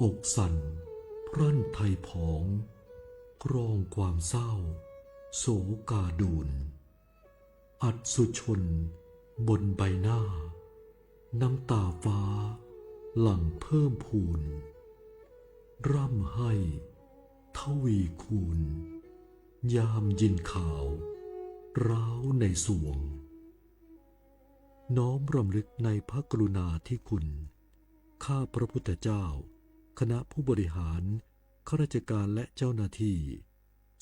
อกสั่นพรั่นไทยผอง กรองความเศร้า โศกาดูล อัดสุชนบนใบหน้า น้ำตาฟ้าหลั่งเพิ่มพูน ร่ำไห้ทวีคูณ ยามยินข่าวร้าวในสวง น้อมรำลึกในพระกรุณาธิคุณ ข้าพระพุทธเจ้า คณะผู้บริหาร ข้าราชการและเจ้าหน้าที่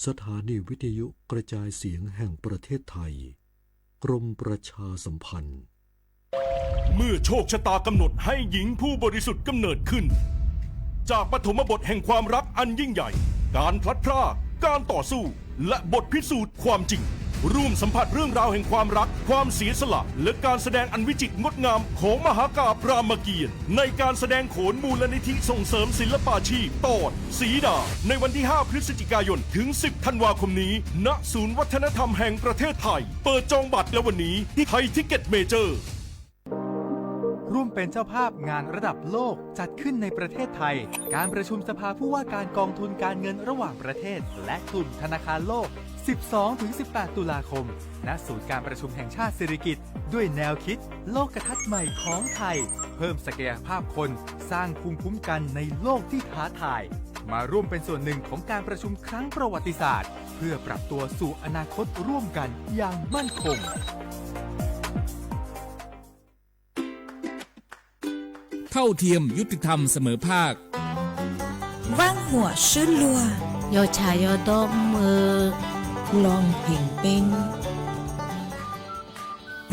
สถานีวิทยุกระจายเสียงแห่งประเทศไทย กรมประชาสัมพันธ์ เมื่อโชคชะตากำหนดให้หญิงผู้บริสุทธิ์กำเนิดขึ้น จากปฐมบทแห่งความรักอันยิ่งใหญ่ การพลัดพราก การต่อสู้ และบทพิสูจน์ความจริง ร่วมสัมผัสเรื่องราวแห่งความรัก ความเสียสละ และการแสดงอันวิจิตรงดงามของมหากาพย์รามเกียรติ์ ในการแสดงโขนมูลนิธิส่งเสริมศิลปาชีพ ตอน สีดา ในวันที่ ห้า พฤศจิกายน ถึง สิบ ธันวาคมนี้ ณ ศูนย์วัฒนธรรมแห่งประเทศไทย เปิดจองบัตรแล้ววันนี้ที่ไทยทิกเก็ตเมเจอร์ ร่วมเป็นเจ้าภาพงานระดับโลกจัดขึ้นในประเทศไทย การประชุมสภาผู้ว่าการกองทุนการเงินระหว่างประเทศ และกลุ่มธนาคารโลก สิบสองถึงสิบแปด ตุลาคม ณ ศูนย์การประชุมแห่งชาติสิริกิติ์ ด้วยแนวคิดโลกทัศน์ใหม่ของไทย เพิ่มศักยภาพคน สร้างภูมิคุ้มกันในโลกที่ท้าทาย มาร่วมเป็นส่วนหนึ่งของการประชุมครั้งประวัติศาสตร์ เพื่อปรับตัวสู่อนาคตร่วมกันอย่างมั่นคง เท่าเทียม ยุติธรรม เสมอภาค ဝၣ်မွၤစၢလိၤ ယီၤဆၣ်ယီၤဒီမုၢ် ลองเพลงเป็น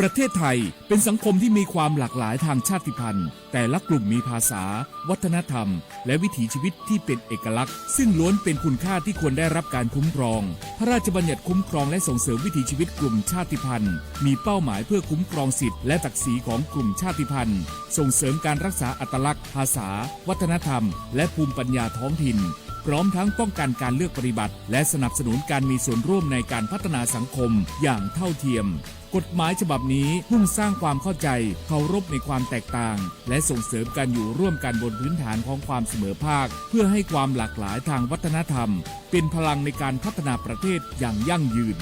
ประเทศไทยเป็นสังคมที่มีความหลากหลายทางชาติพันธุ์ แต่ละกลุ่มมีภาษา วัฒนธรรม และวิถีชีวิตที่เป็นเอกลักษณ์ ซึ่งล้วนเป็นคุณค่าที่ควรได้รับการคุ้มครอง พระราชบัญญัติคุ้มครองและส่งเสริมวิถีชีวิตกลุ่มชาติพันธุ์ มีเป้าหมายเพื่อคุ้มครองสิทธิและศักดิ์ศรีของกลุ่มชาติพันธุ์ ส่งเสริมการรักษาอัตลักษณ์ ภาษา วัฒนธรรม และภูมิปัญญาท้องถิ่น พร้อมทั้งป้องกันการเลือกปฏิบัติ และสนับสนุนการมีส่วนร่วมในการพัฒนาสังคมอย่างเท่าเทียม กฎหมายฉบับนี้มุ่งสร้างความเข้าใจ เคารพในความแตกต่าง และส่งเสริมการอยู่ร่วมกันบนพื้นฐานของความเสมอภาค เพื่อให้ความหลากหลายทางวัฒนธรรม เป็นพลังในการพัฒนาประเทศอย่างยั่งยืน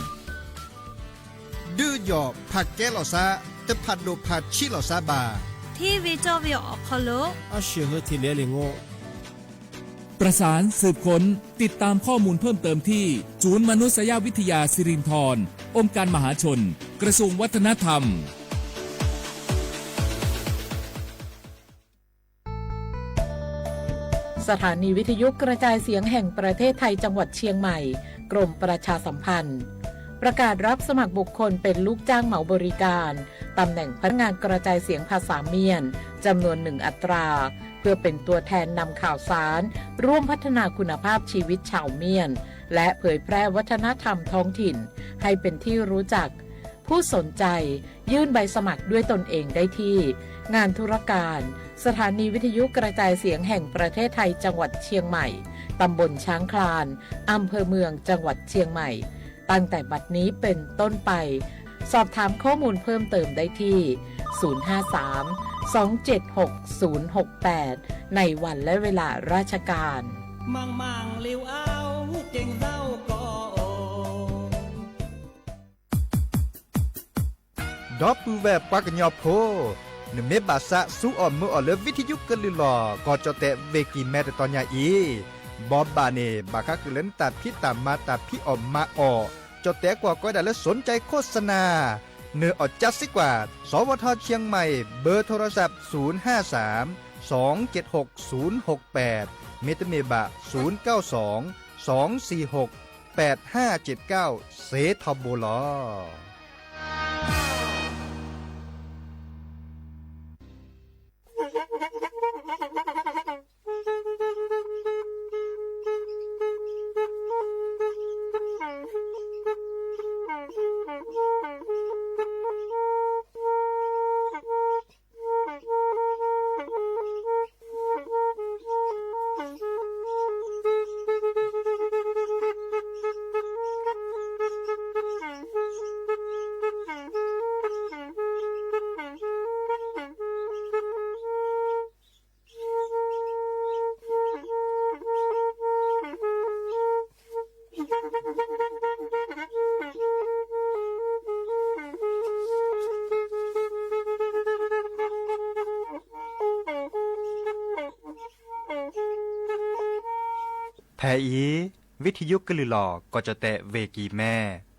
ဒုးယီၣ်ဖးကဲလီၤသး တဖးဒိၣ်ဖးဆံးလီၤသးဘၣ် ထံဝ့ၤကၠီဝ့ၤအီၣ်ခီလိာ် အဆၢဟၢထံလဲလံငိ ประสานสืบค้น ติดตามข้อมูลเพิ่มเติมที่ ศูนย์มนุษยวิทยาสิรินธร องค์การมหาชน กระทรวงวัฒนธรรม สถานีวิทยุกระจายเสียงแห่งประเทศไทยจังหวัดเชียงใหม่ กรมประชาสัมพันธ์ ประกาศรับสมัครบุคคลเป็นลูกจ้างเหมาบริการ ตำแหน่งพนักงานกระจายเสียงภาษาเมียน จำนวนหนึ่งอัตรา เพื่อเป็นตัวแทนนำข่าวสาร ร่วมพัฒนาคุณภาพชีวิตชาวเมียน และเผยแพร่วัฒนธรรมท้องถิ่น ให้เป็นที่รู้จัก ผู้สนใจยื่นใบสมัครด้วยตนเองได้ที่ งานธุรการ สถานีวิทยุกระจายเสียงแห่งประเทศไทยจังหวัดเชียงใหม่ ตำบลช้างคลาน อำเภอเมืองจังหวัดเชียงใหม่ ตั้งแต่บัดนี้เป็นต้นไป สอบถามข้อมูลเพิ่มเติมได้ที่ ศูนย์ห้าสาม สองเจ็ดหก ศูนย์หกแปด ในวันและเวลาราชการ မၤမၤလဵဝ်အါ က့ၤသးအိၣ်ကီးအိၣ် ဒီပုၢ်ဝဲၢ်ပှၤကညီဖိ, နမ့ၢ်ဘၣ်သးစူအီၣ်မုာ်အီၣ်လၢ ဝံထံယူကလုၢ်လီၤ ကီၢ်ကၠီၣ်တဲၣ်ဝ့ၢ်ကံၢ်မဲတတီၤညါအံၤ, ဘီဘၣ်န့ၣ် ဘၣ်ဃးဃုာ်လၢနတၢ်ဖံးတၢ်မၤတၢ်ဖံးအီၣ်မၤအီၣ်, ကၠီၣ်တဲၣ်ကွၢ်ကီဒၣ်လၢ สนใจโฆษณา, နအီၣ်ကၠါစ့ၢ်ကီး, สวท.เชียงใหม่ เบอร์โทรศัพท์ ศูนย์ห้าสาม สองเจ็ดหก ศูนย์หกแปด မ့တမ့ၢ်ဘၣ် ศูนย์เก้าสอง สองสี่หก แปดห้าเจ็ดเก้า စ့ထီဘိလီၤ. ဖဲအံၤ ဝံထံယိကလုာ်လီၤ ကီၢ်ကၠီၣ်တဲၣ် ဝ့ၢ်ကံၤမဲ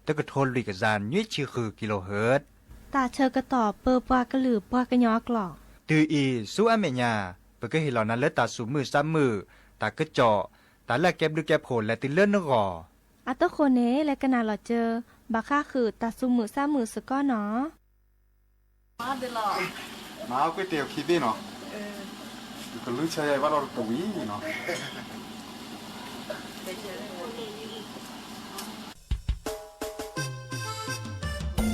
တကထိလွံၢ်ကယၤနွံဆံဃု kilohertz တၢ်ဆၢကတီၢ်ပၢပှၤကလုာ်ပှၤကညီအကျိာ် တုၤအံၤဆူအမဲာ်ညါ ပကဟ့ၣ်လီၤနၤလၢတၢ်သူၣ်မုာ်သးမုာ် တၢ်ကစီၣ် တၢ်လၢအကဲဘျုးကဲဖှိၣ်လဲၤတုၤလၢနဂီၢ် အတဃိန့ၣ် လဲၤကနၣ်လီၤစၢၤ ဘၣ်ဃးဃုာ်တၢ်သူၣ်မုာ်သးမုာ်စ့ၢ်ကီးနီၤ. မၤကွ့တ့ၢ်ခံဘ့ၣ်နီၤ, ကလူဆၢယဘၣ်ဒီးတဝံၤနီၤ. ကၠီၣ်ထံနီၣ်ကွံတ့ၢ်အိၣ်ဖးကၠိနၢဟဲခဲမဲာ်ညါ,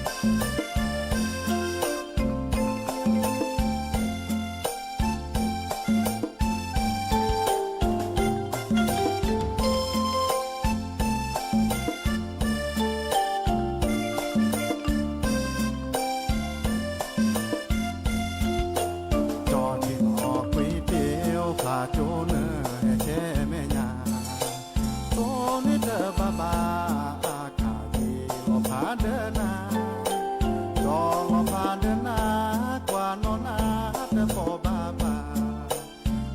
တိၢ်န့ၢ်တဘၣ်ဘၣ်အခါက့ၤလီၤဖးဒၢနၤ, ဒီးလီၤဖးဒၢနၤ ကွၢ်နီၢ်နၤတကိးဘၣ်ဘၣ် ကရၢ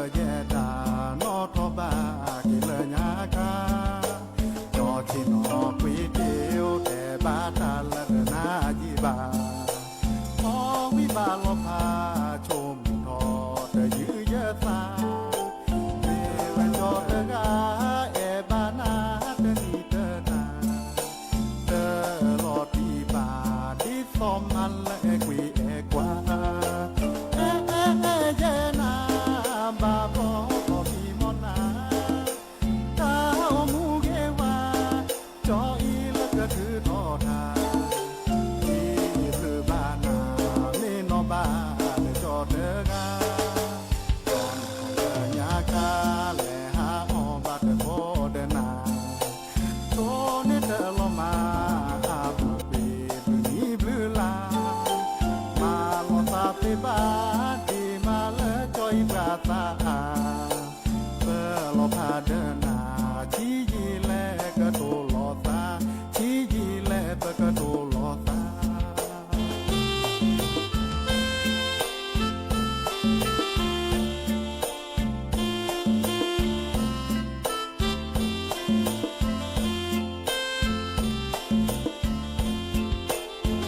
ယဲဒၣ်နီၣ်ထီၣ်ဘၣ်က့ၤလၢညါခါ, ကၠီၣ်ထံနီၣ်ကွံတ့ၢ်အိၣ်တဲဘၣ်တၢ်လၢနၤယံၤဘၣ်, အီဝံဘၣ်လီၤဖးဆိကမိၣ်ထီၣ်တယုၢ်ယသး, မ့ၢ်လၢကၠီၣ်တဂၤ အဲၣ်ဘၣ်နၤတနံၤတနၤ တလီၤတံၢ်ဘၣ်ဒ်သိးမၤလၢကွံအဲၣ်ကွၢ်, အဲၣ်အဲၣ်အဲၣ်ယဲနၤ ဘၣ်ဘျီဘျီမံမီၢ်နၤ, တၢ်အိၣ်မူဂ့ၤဝါ ကၠီၣ်အံၤလၢကထုးထီၣ်တၢ်, တံၢ်ဘျုးဘၣ်နၤ မ့ၢ်နီၢ်ဘၣ်လၢကၠီၣ်တဂၤ, ကၠီၣ်နီၣ်လၢညါခါ လဲၤဟးအီၣ်ဘၣ်တဘီဒီးနၤ တိၢ်န့ၢ်တလီၤမၢ် အပူၤကွံာ်ဘျုးနံၤဘျုးလါ, မၤလီၤသးသ့ဘၣ် ဒ့ၣ်မးလၢကၠီၣ်အံၤပှၤသးဧါ, ပလီၤဖးဒၢနၤ ဆံးယံာ်လဲၣ်ကတိၤလီၤသး, ဆံးယံာ်လဲၣ်ပကတိၤလီၤသး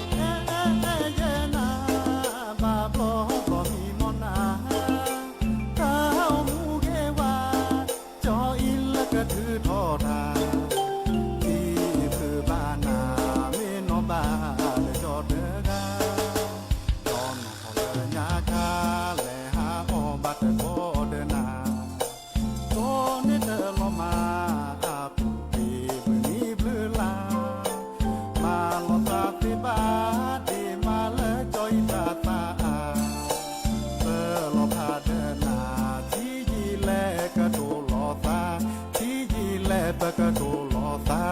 အဲၣ်အဲၣ်အဲၣ်ယဲနၤ ဘၣ်ဘျီဘျီမံမီၢ်နၤ, တၢ်အိၣ်မူဂ့ၤဝါ ကၠီၣ်အံၤလၢကထုးထီၣ်တၢ်, တံၢ်ဘျုးဘၣ်နၤ မ့ၢ်နီၢ်ဘၣ်လၢကၠီၣ်တဂၤ, ကၠီၣ်နီၣ်လၢညါခါ လဲၤဟးအီၣ်ဘၣ်တဘီဒီးနၤ တိၢ်န့ၢ်တလီၤမၢ် အပူၤကွံာ်ဘျုးနံၤဘျုးလါ, မၤလီၤသးသ့ဘၣ် ဒ့ၣ်မးလၢကၠီၣ်အံၤပှၤသးဧါ, ပလီၤဖးဒၢနၤ ဆံးယံာ်လဲၣ်ကတိၤလီၤသး, ဆံးယံာ်လဲၣ်ပကတိၤလီၤသး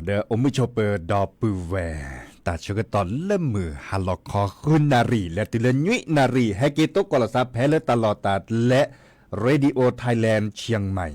ဒီးအိၣ်မုာ်ဆိးပၢၤဒီပုၢ်ဝဲၢ်, တၢ်ဆၢကတီၢ်လၢမုၢ်ဟါလီၤခီဃုနၣ်ရံၣ် လဲၤတုၤလၢနွံနၣ်ရံၣ် ဟဲက့ၤသကိးလိာ်သးဖဲလၢတၢ်လီၢ်တၢ်ကျဲ Radio Thailand Chiang Mai,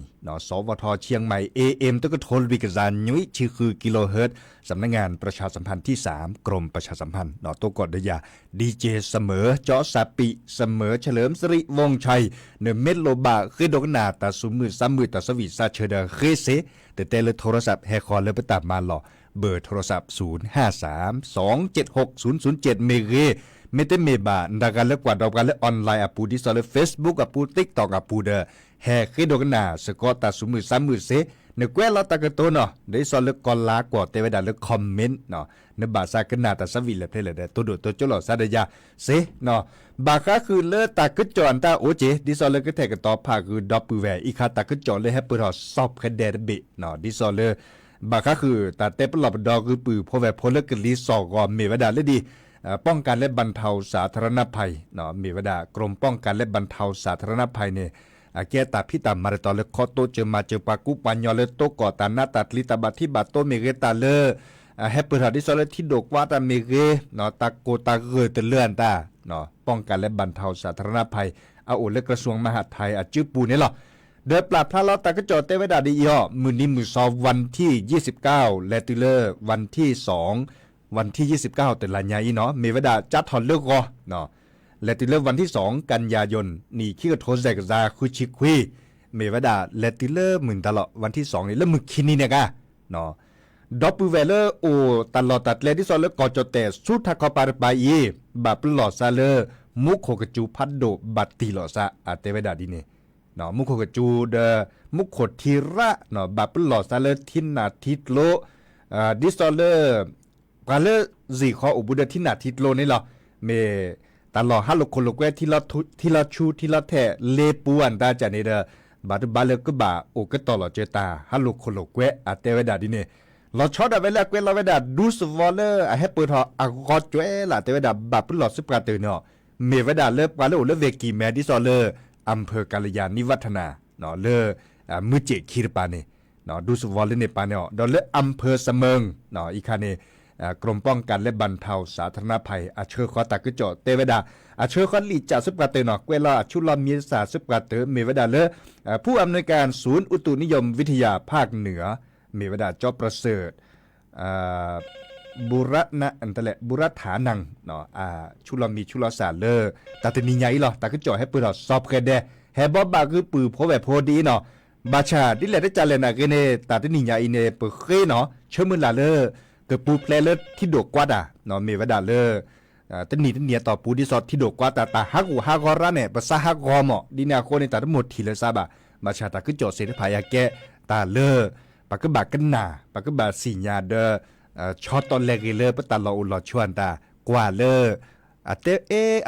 စဝထ Chiang Mai AM တကထိလွံၢ်ကယၤနွံဆံဃု kilohertz, สำนักงานประชาสัมพันธ์ที่สาม กรมประชาสัมพันธ์ သကိးဒီးယၤ DJ เสมอ จอสปี เสมอ เฉลิมสิริ วงศ์ชัย နမ့ၢ်လိၣ်ဘၣ်ဃ့ဒိကနၣ်တၢ်သူၣ်မုာ်သးမုာ် တၢ်သးဝံၣ်သးဆၢဒီးဃ့စ့ တတဲလၢ โทรศัพท์ ဟဲဃီၤလၢပတၢ်မၤလီၢ် เบอร์โทรศัพท์ ศูนย์ห้าสาม สองเจ็ดหก ศูนย์ศูนย์เจ็ด မ့ၢ်ဂ့ၤ, မ့တမ့ၢ်ဘၣ် နၤဂၤလၢကွၢ်ဒီးပှၤလၢ online အပူၤ ဒ်သိးလၢ Facebook အပူၤ TikTok အပူၤဒီး ဟဲဃ့ဒိကနၣ်စ့ၢ်ကီးတၢ်သူၣ်မုာ်သးမုာ်စ့, နကွဲးလီၤတၢ်ကတိၤနီၤ ဒ်သိးလၢကီၢ်လါကွီၢ်တဲဝဲဒၣ်လၢ comment နီၤ, နဘၣ်သးကနၣ်တၢ်သးဝံၣ်လဲၣ်ဖဲလဲၣ်ဒီး တိၢ်ဒိၣ်တိၢ်ကၠိလိာ်သးဒီးယၤစ့နီၤ, ဘၣ်ဃးဃုာ်လၢတၢ်ကစီၣ်အတၢ်အိၣ်က့ၤ ဒ်သိးလၢကထဲၣ်ကတီၤဖးဃုာ်ဒီပုၢ်ဝဲၢ် အံၤခါတၢ်ကစီၣ်လၢဟဲပၢၢ်ထီၣ် စီၤဖဲဒဲးတဘ့ၣ်နီၤ, ဒ်သိးလၢ ဘၣ်ဃးဃုာ်တၢ်တဲပလီၢ်ပဒီဂုာ်ပုၢ်ဖိဝဲၢ်ဖိလၢကလံၤစိးဂီၤ မ့ၢ်ဝဲဒၣ်လၢဒ် ป้องกันและบรรเทาสาธารณภัย မ့ၢ်ဝဲဒၣ် กรมป้องกันและบรรเทาสาธารณภัย န့ၣ် အကဲတၢ်ဖံးတၢ်မၤတတီၤလၢခီတိစၢၤမၤစၢၤပှၤကူပှၤညီလၢသကိးတၢ်နးတၢ်ကျံၤ တၢ်ဘၣ်ထံးဘၣ်တိၢ်မ့ၢ်ဂ့ၤ တၢ်လၢ ဟဲပၢၢ်ထီၣ်ဒ်သိးလၢထံဒိၣ်ကွါတၢ်မ့ၢ်ဂ့ၤ, တၢ်ကိၢ်တၢ်ဂၢၢ်တလၢအတၢ် ป้องกันและบรรเทาสาธารณภัย အအိၣ်လၢ กระทรวงมหาดไทย အစုပူၤန့ၣ်လီၤ. ဒီးပျၢ်ဖျါလီၤတၢ်ကစီၣ်တဲဝဲဒၣ်ဒ်အံၤအီၤ, မုၢ်နံၤမုၢ်သီ วันที่ยี่สิบเก้า လဲၤတုၤလၢ วันที่สอง, วันที่ยี่สิบเก้า တလါညါအံၤနီၤ မ့ၢ်ဝဲဒၣ်ကၠါထီၣ်လၢဂီၤ လဲၤတုၤလၢ วันที่สอง กันยายน နံၣ်ခံကထိစဲးကစၢ်ဃုဆံခွံ, မ့ၢ်ဝဲဒၣ်လဲၤတုၤလၢမုၢ်နံၤတၢ်လီၤ วันที่สอง န့ၣ် လၢမုၢ်ခံနံၤန့ၣ်ကါ ဒီပုၢ်ဝဲၢ်လၢအိၣ်တၢ်လီၢ်တၢ်ကျဲဒ်သိးလၢကီၢ်ကၠီၣ်တဲၣ်ဆူထးခီပၤတပၤအံၤ, ဘၣ်ပလီၢ်စါလၢ မူခိၣ်ကစူၤဖးဒိၣ်ဘၣ်တံၢ်လီၤစါ အတဲဝဲဒၣ်ဒ်န့ၣ်, မူခိၣ်ကစူၤဒီး မူခိၣ်ထံရၣ် ဘၣ်ပလီၢ်စါလၢထံနၢ်ထံကျိ ဒ်သိးလၢ ပှၤလၢစ့ၢ်ကီးအိၣ်ဘူးဒီးထံနၢ်ထံကျိန့ၣ်လီၤ. မ့ၢ်တၢ်လီၢ်ဟးလိာ်ခိၣ်လိာ်ကွဲ ထံလီၤဆူထံလီၤထဲး လ့ပူၤအတၢ်ကၢ်န့ၣ်ဒီး ဘၣ်တဘၣ်လၢကဘၣ်အိၣ်ကတီၢ်လီၤစၢၤတၢ်ဟးလိာ်ခိၣ်လိာ်ကွဲ အတဲဝဲဒၣ်ဒ်န့ၣ်, လီၤဆီဒၣ်ဝဲလၢအကွဲးလီၤဝဲဒၣ် ဒူသဝီလၢအဟဲပၢၢ်ထီၣ်အဂီၤကွဲလၢ တဲဝဲဒၣ်ဘၣ်ပလီၢ်စံးပှၤတၢၢ်န့ၣ် မ့ၢ်ဝဲဒၣ်လၢပှၤလၢအိၣ်လၢ ဝ့ၢ်ကံၢ်မဲ ဒ်သိးလၢ อำเภอกัลยาณิวัฒนา လၢ မုၢ်စ့ၣ်ခံတပၤန့ၣ် ဒူသဝီလၢန့ၣ်ပၤန့ၣ်အီၤ ဒီးလၢ อำเภอเสมิง အံၤခါန့ၣ် กรมป้องกันและบรรเทาสาธารณภัย အဆှၢဃီၤတၢ်ကစီၣ်တဲဝဲဒၣ် အဆှၢဃီၤလံာ်စၢ်စံးပှၤတၢၢ်နီၤ ကွဲးလီၤအဆူၣ်လီၤမံၤစၢ်စံးပှၤတၢၢ် မ့ၢ်ဝဲဒၣ်လၢ ผู้อำนวยการศูนย์อุตุนิยมวิทยาภาคเหนือ မ့ၢ်ဝဲဒၣ် ကၠီပြစၢၣ် ဘူရထါနံ ဆူၣ်လီၤမံၤဆူၣ်လီၤစၢ်လၢ တၢ်တနံၤညါအံၤလီၤ တၢ်ကစီၣ်ဟဲပၢၢ်ထီၣ်စီၤပှဲၤဒဲး ဟဲဘီဘၣ်ဂုာ်ပုၢ်ဖိဝဲၢ်ဖိဒ်အံၤနီၤ, ဘၣ်ဆၣ်ဒ်လဲၣ်တကးလဲၣ်န့ၣ်ဂ့ၤန့ၣ် တၢ်တနံၤညါအံၤန့ၣ် ပဃ့နီၤ ဆၢမုၢ်လၢ်လၢ ကပူၤဖျဲးလၢထံဒိၣ်ကွါတၢ် မ့ၢ်ဝဲဒၣ်လၢ တနံၤတနံၤအတီၢ်ပူၤဒ်သိးထံဒိၣ်ကွါတၢ် တၢ်ဟးဂူာ်ဟးဂီၤရၣ်န့ၣ် ပသးဟးဂီၤမး ဒ်န့ၣ်အဃိန့ၣ် တၢ်တမိၣ်ထံၣ်လၢၤစါဘၣ်, ဘၣ်ဆၣ်တၢ်ကစီၣ်သ့ၣ်တဖၣ်အံၤအကဲ တၢ်လၢ ပကဘၣ်ကနၣ် ပကဘၣ်သ့ၣ်ညါဒီး ဆီတီလဲဂ့ၤလၢပတၢ်လီၢ်အိၣ်လီၢ်ဆိးအတၢ် ကွၢ်လၢ အတဲ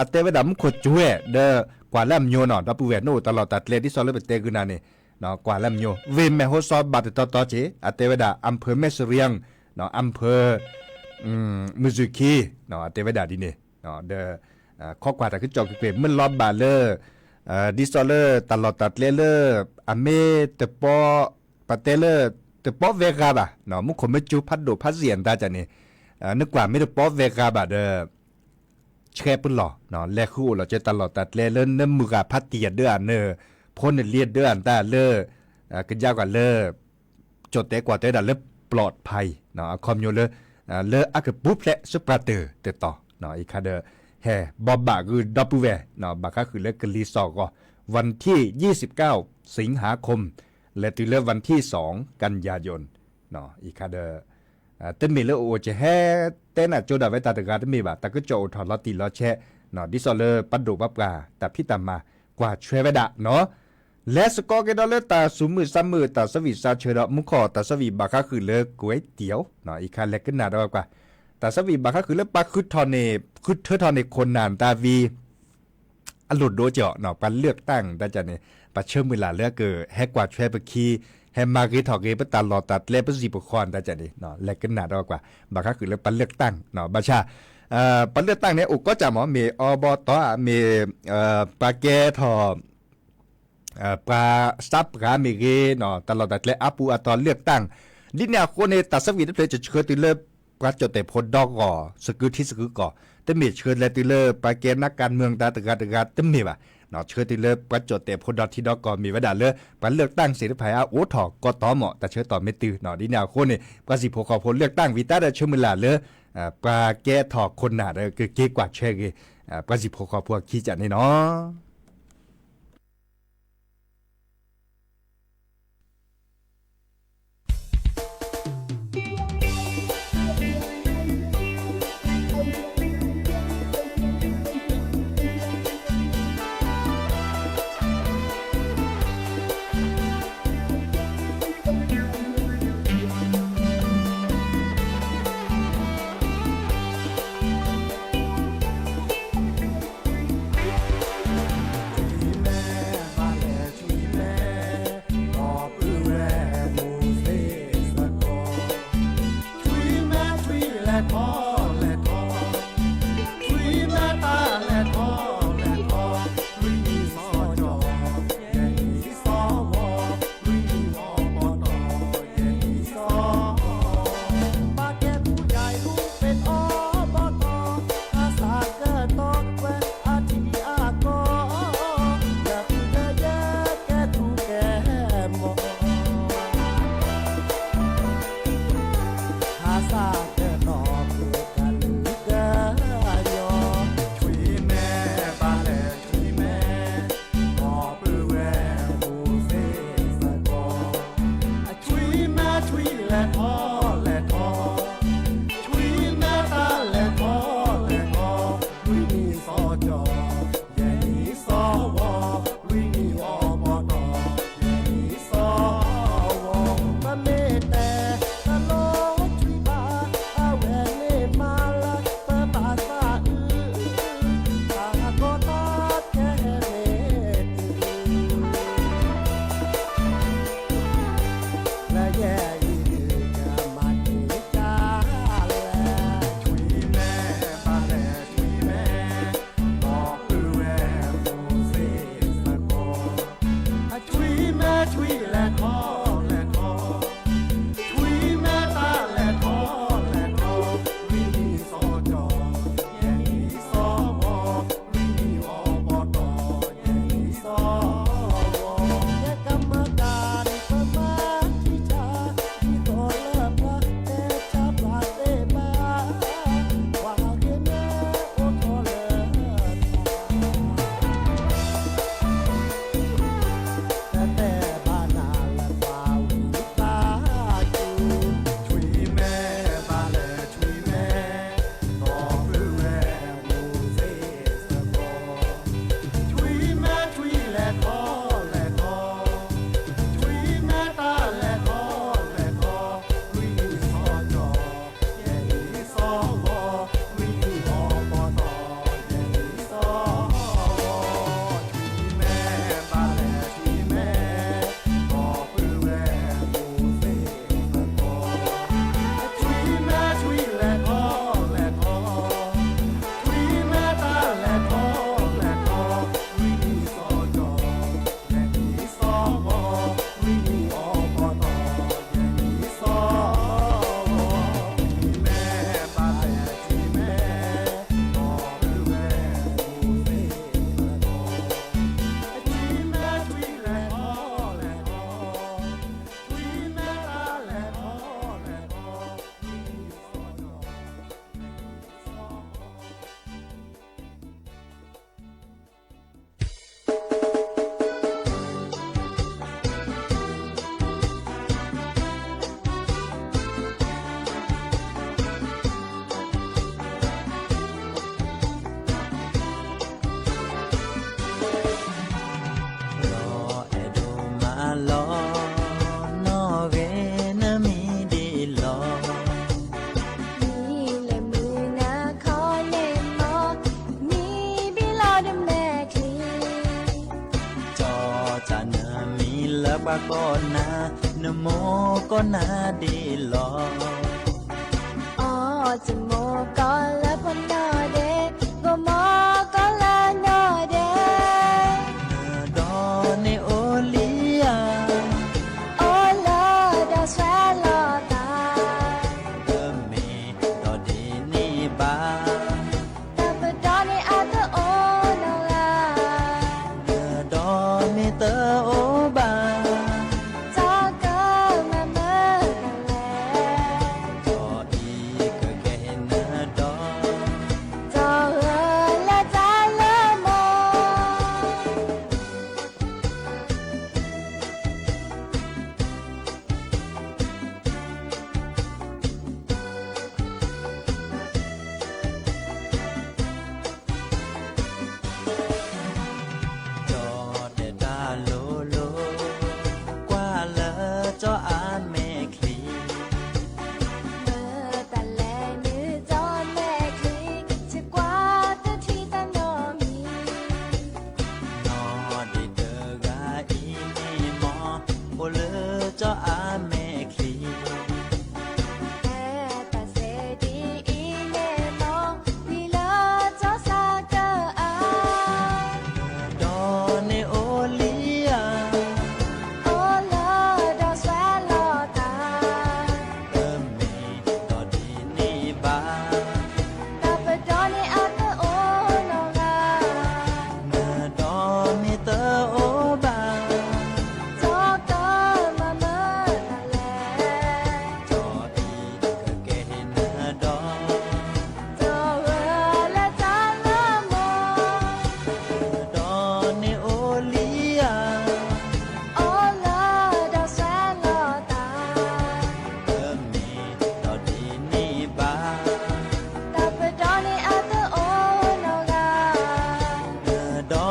အတဲဝဲဒၣ်မူခိၣ်စူၤဝဲ ဒီးကွၢ်လၢအမညိနီၤ ဒီပုၢ်ဝဲၢ် နအိၣ်တၢ်လီၢ်တၢ်ကျဲဒ်သိးလၢပတဲဂုာ်နၤန့ၣ် ကွၢ်လၢအမညိ ဝ့ၢ်မဲၢ်ဟိစီဘၣ်တတီတီက့ၤ အတဲဝဲဒၣ် อำเภอแม่เสรียง อำเภอ မုၢ်စူၢ်ခံ အတဲဝဲဒၣ်ဒ်န့ၣ် ဒီး ခိးကွၢ်တၢ်ကစီၣ်ကွ့ၢ်ကွ့ၢ် မ့ၢ်လီၤဘၣ်လၢ ဒ်သိးလၢတၢ်လီၢ်တၢ်ကျဲလၢ အမ့ၢ်တပီ ပတဲလၢ တပီဝဲဂၤဘၣ် မူခိၣ်မ့ၢ်စူၤဖးဒိၣ်ဖးစ့ၣ်အတၢ်ကၢ်န့ၣ် နကွၢ်မ့ၢ်တပီဝဲဂၤဘၣ်ဒီး ဆှဲပလီၢ် လဲၤဃုအိၣ်လီၤကၢတၢ်လီၢ်တၢ်ကျဲလၢနမုၢ်ဂၤဖးတံၢ်အဒၢအနၢ ဖိနလံၤအဒၢအတၢ်လၢ ကယါကွၢ်လၢ ကၠီၣ်တဲၣ်ကွၢ်တဲဝဲဒၣ်လၢ ปลอดภัย အခီပညီလၢ လၢအကပူၤဖျဲးစံးပှၤတၢၢ်တတီၤ အံၤခါဒီး ဟဲဘီဘၣ်ဂုာ်ဒီပုၢ်ဝဲၢ် ဘၣ်ဃးဃုာ်လၢကလံၤစိးဂီၤ วันที่ยี่สิบเก้า สิงหาคม လဲၤတုၤလၢ วันที่สอง กันยายน အံၤခါဒီး တမ့ၢ်လၢအအိၣ်ကဟဲတဲနၢ်ကၠိဒၣ်ဝဲတၢ်တဂၤတမ့ၢ်ဘၣ် တၢ်ကစီၣ်အိၣ်ထီၣ်လီၤတံၢ်လီၤဆဲး ဒ်သိးလၢပဒိၣ်ပပှၢ်တၢ်ဖံးတၢ်မၤကွၢ်ဆွဲဝဲဒၣ်နီၤ လဲၤစ့ၢ်ကီးက့ၤဒီးလၢတၢ်သူၣ်မုာ်သးမုာ် တၢ်ဆၢဝံၣ်စးဆၢဒီး မူခိၣ်တၢ်ဆၢဝံၣ်ဘၣ်ဃးဃုာ်လၢ ก๋วยเตี๋ยว အံၤခါလဲၤကနၣ်ဒီးကွၢ် တၢ်ဆၢဝံၣ်ဘၣ်ဃးဃုာ်လၢပှၤဃုထၢထီၣ်န့ၣ် ခိၣ်နၢ်တၢ်ဝံၤ အလိၣ်ဒိက့ၤအီၤ ပှၤလၢၢ်တၢ်တၢ်ကၢ်န့ၣ် ပဆၢမုၢ်လၢ်လၢကဟဲကွၢ်ဆွဲပခံ ဟဲမၤဂ့ၤထီၣ်ဂ့ၤပတၢ်လီၢ်တၢ်ကျဲပစံၣ်ပခီၣ်တၢ်ကၢ်န့ၣ် လဲၤကနၣ်ဒီးကွၢ် ဘၣ်ဃးဃုာ်လၢပှၤလၢၢ်တၢ် ဘၣ်ဆၣ် ပှၤလၢၢ်တၢ်န့ၣ် အိၣ်ကီးကၢ်မး မ့ၢ်အဘီတီ မ့ၢ် ပှၤကဲထီၣ် ပှၤစးပှၤမ့ၢ်ဂ့ၤ တၢ်လီၢ်တၢ်ကျဲအါပူၤအတီၤလၢၢ်တၢ် ဒ်န့ၣ်အဃိန့ၣ် တၢ်ဆၢဝံၣ်တဖျၢၣ် တဆှၢတုၤလၢ ပှၤကၠီၣ်တဲၣ်ဖိဒီဂီၢ် သကုၤထံသကုၤကီၢ် တမ့ၢ်ဆှၢလဲၤတုၤလၢ ပှၤကဲနါကၢၣ်မိၢ်တၢ်တဂၤတဂၤတမ့ၢ်ဘၣ် ဆှၢတုၤလၢပှၤကၠီၣ်တဲၣ်ဖိဒီထံဒီကီၢ် မ့ၢ်ဝဲဒၣ်လၢ ပှၤလၢၢ်တၢ်သ့ၣ်တဖၣ်အအိၣ်ထီၣ်ကီးတီမး တၢ်ဆၢကတီၢ်မ့ၢ်တုၤ ဒ်န့ၣ်အဃိန့ၣ် ပှၤစံၣ်ဖိဃီဖိလၢၢ်တၢ်ဝံၤတၢ်ဒီးဆၢမုၢ်လၢ်လၢ ပှၤကဲထီၣ်ခိၣ်နၢ်ဒီးကက့ၤကွၢ်ဆွဲဂ့ၤ ပှၤစံၣ်ဖိဃီဖိအခံကၢ်န့ၣ်နီၤ. ပှၤကိးနၤ, နမိၢ်ကိးနၤဒ်လဲၣ်. အီ ယမိၢ်ကိးလၢဖိနီၢ်ဒဲး, ယမိၢ်ကိးလၢနီၢ်ဒဲး. နဒီန့ၣ်အိၣ်လံဧါ, အိၣ်လၢဒီးဆှဲလီၤသး, တမ့ၢ်ဒီးဒ်န့ၣ်ဘၣ်. တၢ်ပဒီန့ၣ်အတအိၣ်နီတဂၤ, နဒီမ့ၢ်တအိၣ်ဘၣ်, တၢ်ကမၤမုာ်တၢ်လဲၣ်, တၢ်အံၤကကဲဟ့ၣ်နဒီ, တၢ်ဂၢၢ်လၢတၢ်လၢမိၢ်. ကၠီတဲာ်တၢ်လိၤလိၤ, ကွၢ်လၢကၠီအမဲာ်ချံ, မတၤလဲၣ်နကၠီမဲာ်ချံ, ယကွၢ်တထံၣ်တၢ်နီတမံၤ. နီၢ်ဒ့တဂၤအံၤန့ၣ်မ့ၢ်, အိၣ်လၢကၠီအမဲာ်ချံ, ဟဲတၢ်စဲဒ်အံၤန့ၣ်မ့ၢ်, မံၤလၢကၠီစးကၢအါ, နဒီန့ၣ်အိၣ်လံဧါ, အိၣ်လၢဒီးဆှဲလီၤသး, တမ့ၢ်ဒီးဒ်န့ၣ်ဘၣ်. တၢ်ပဒီန့ၣ်အတအိၣ်နီတဂၤ, နဒီမ့ၢ်တအိၣ်ဘၣ်, တၢ်ကမၤမုာ်တၢ်လဲၣ်, တၢ်အံၤကကဲဟ့ၣ်နဒီ, တၢ်ဂၢၢ်လၢတၢ်လၢမိၢ်. နဒီန့ၣ်အိၣ်လံဧါ, အိၣ်လၢဒီးဆှဲလီၤသး, တမ့ၢ်ဒီးဒ်န့ၣ်ဘၣ်. တၢ်ပဒီန့ၣ်အတအိၣ်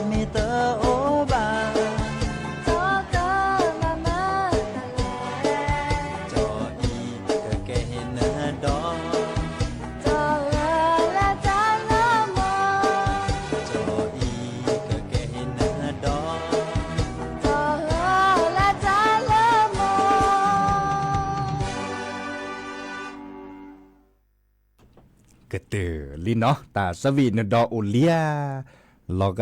နီတဂၤ, နဒီမ့ၢ်တအိၣ်ဘၣ်, တၢ်ကမၤမုာ်တၢ်လဲၣ်, တၢ်အံၤကကဲဟ့ၣ်နဒီ, တၢ်ဂၢၢ်လၢတၢ်လၢမိၢ်. တၢ်အံၤကကဲဟ့ၣ်နဒီ, တၢ်ဂၢၢ်လၢတၢ်လၢမိၢ်. ကတၢၢ်လံနီၤ, တၢ်သၢဝံၣ်နဒီအိၣ်လံဧါ, လီၤဂာ်,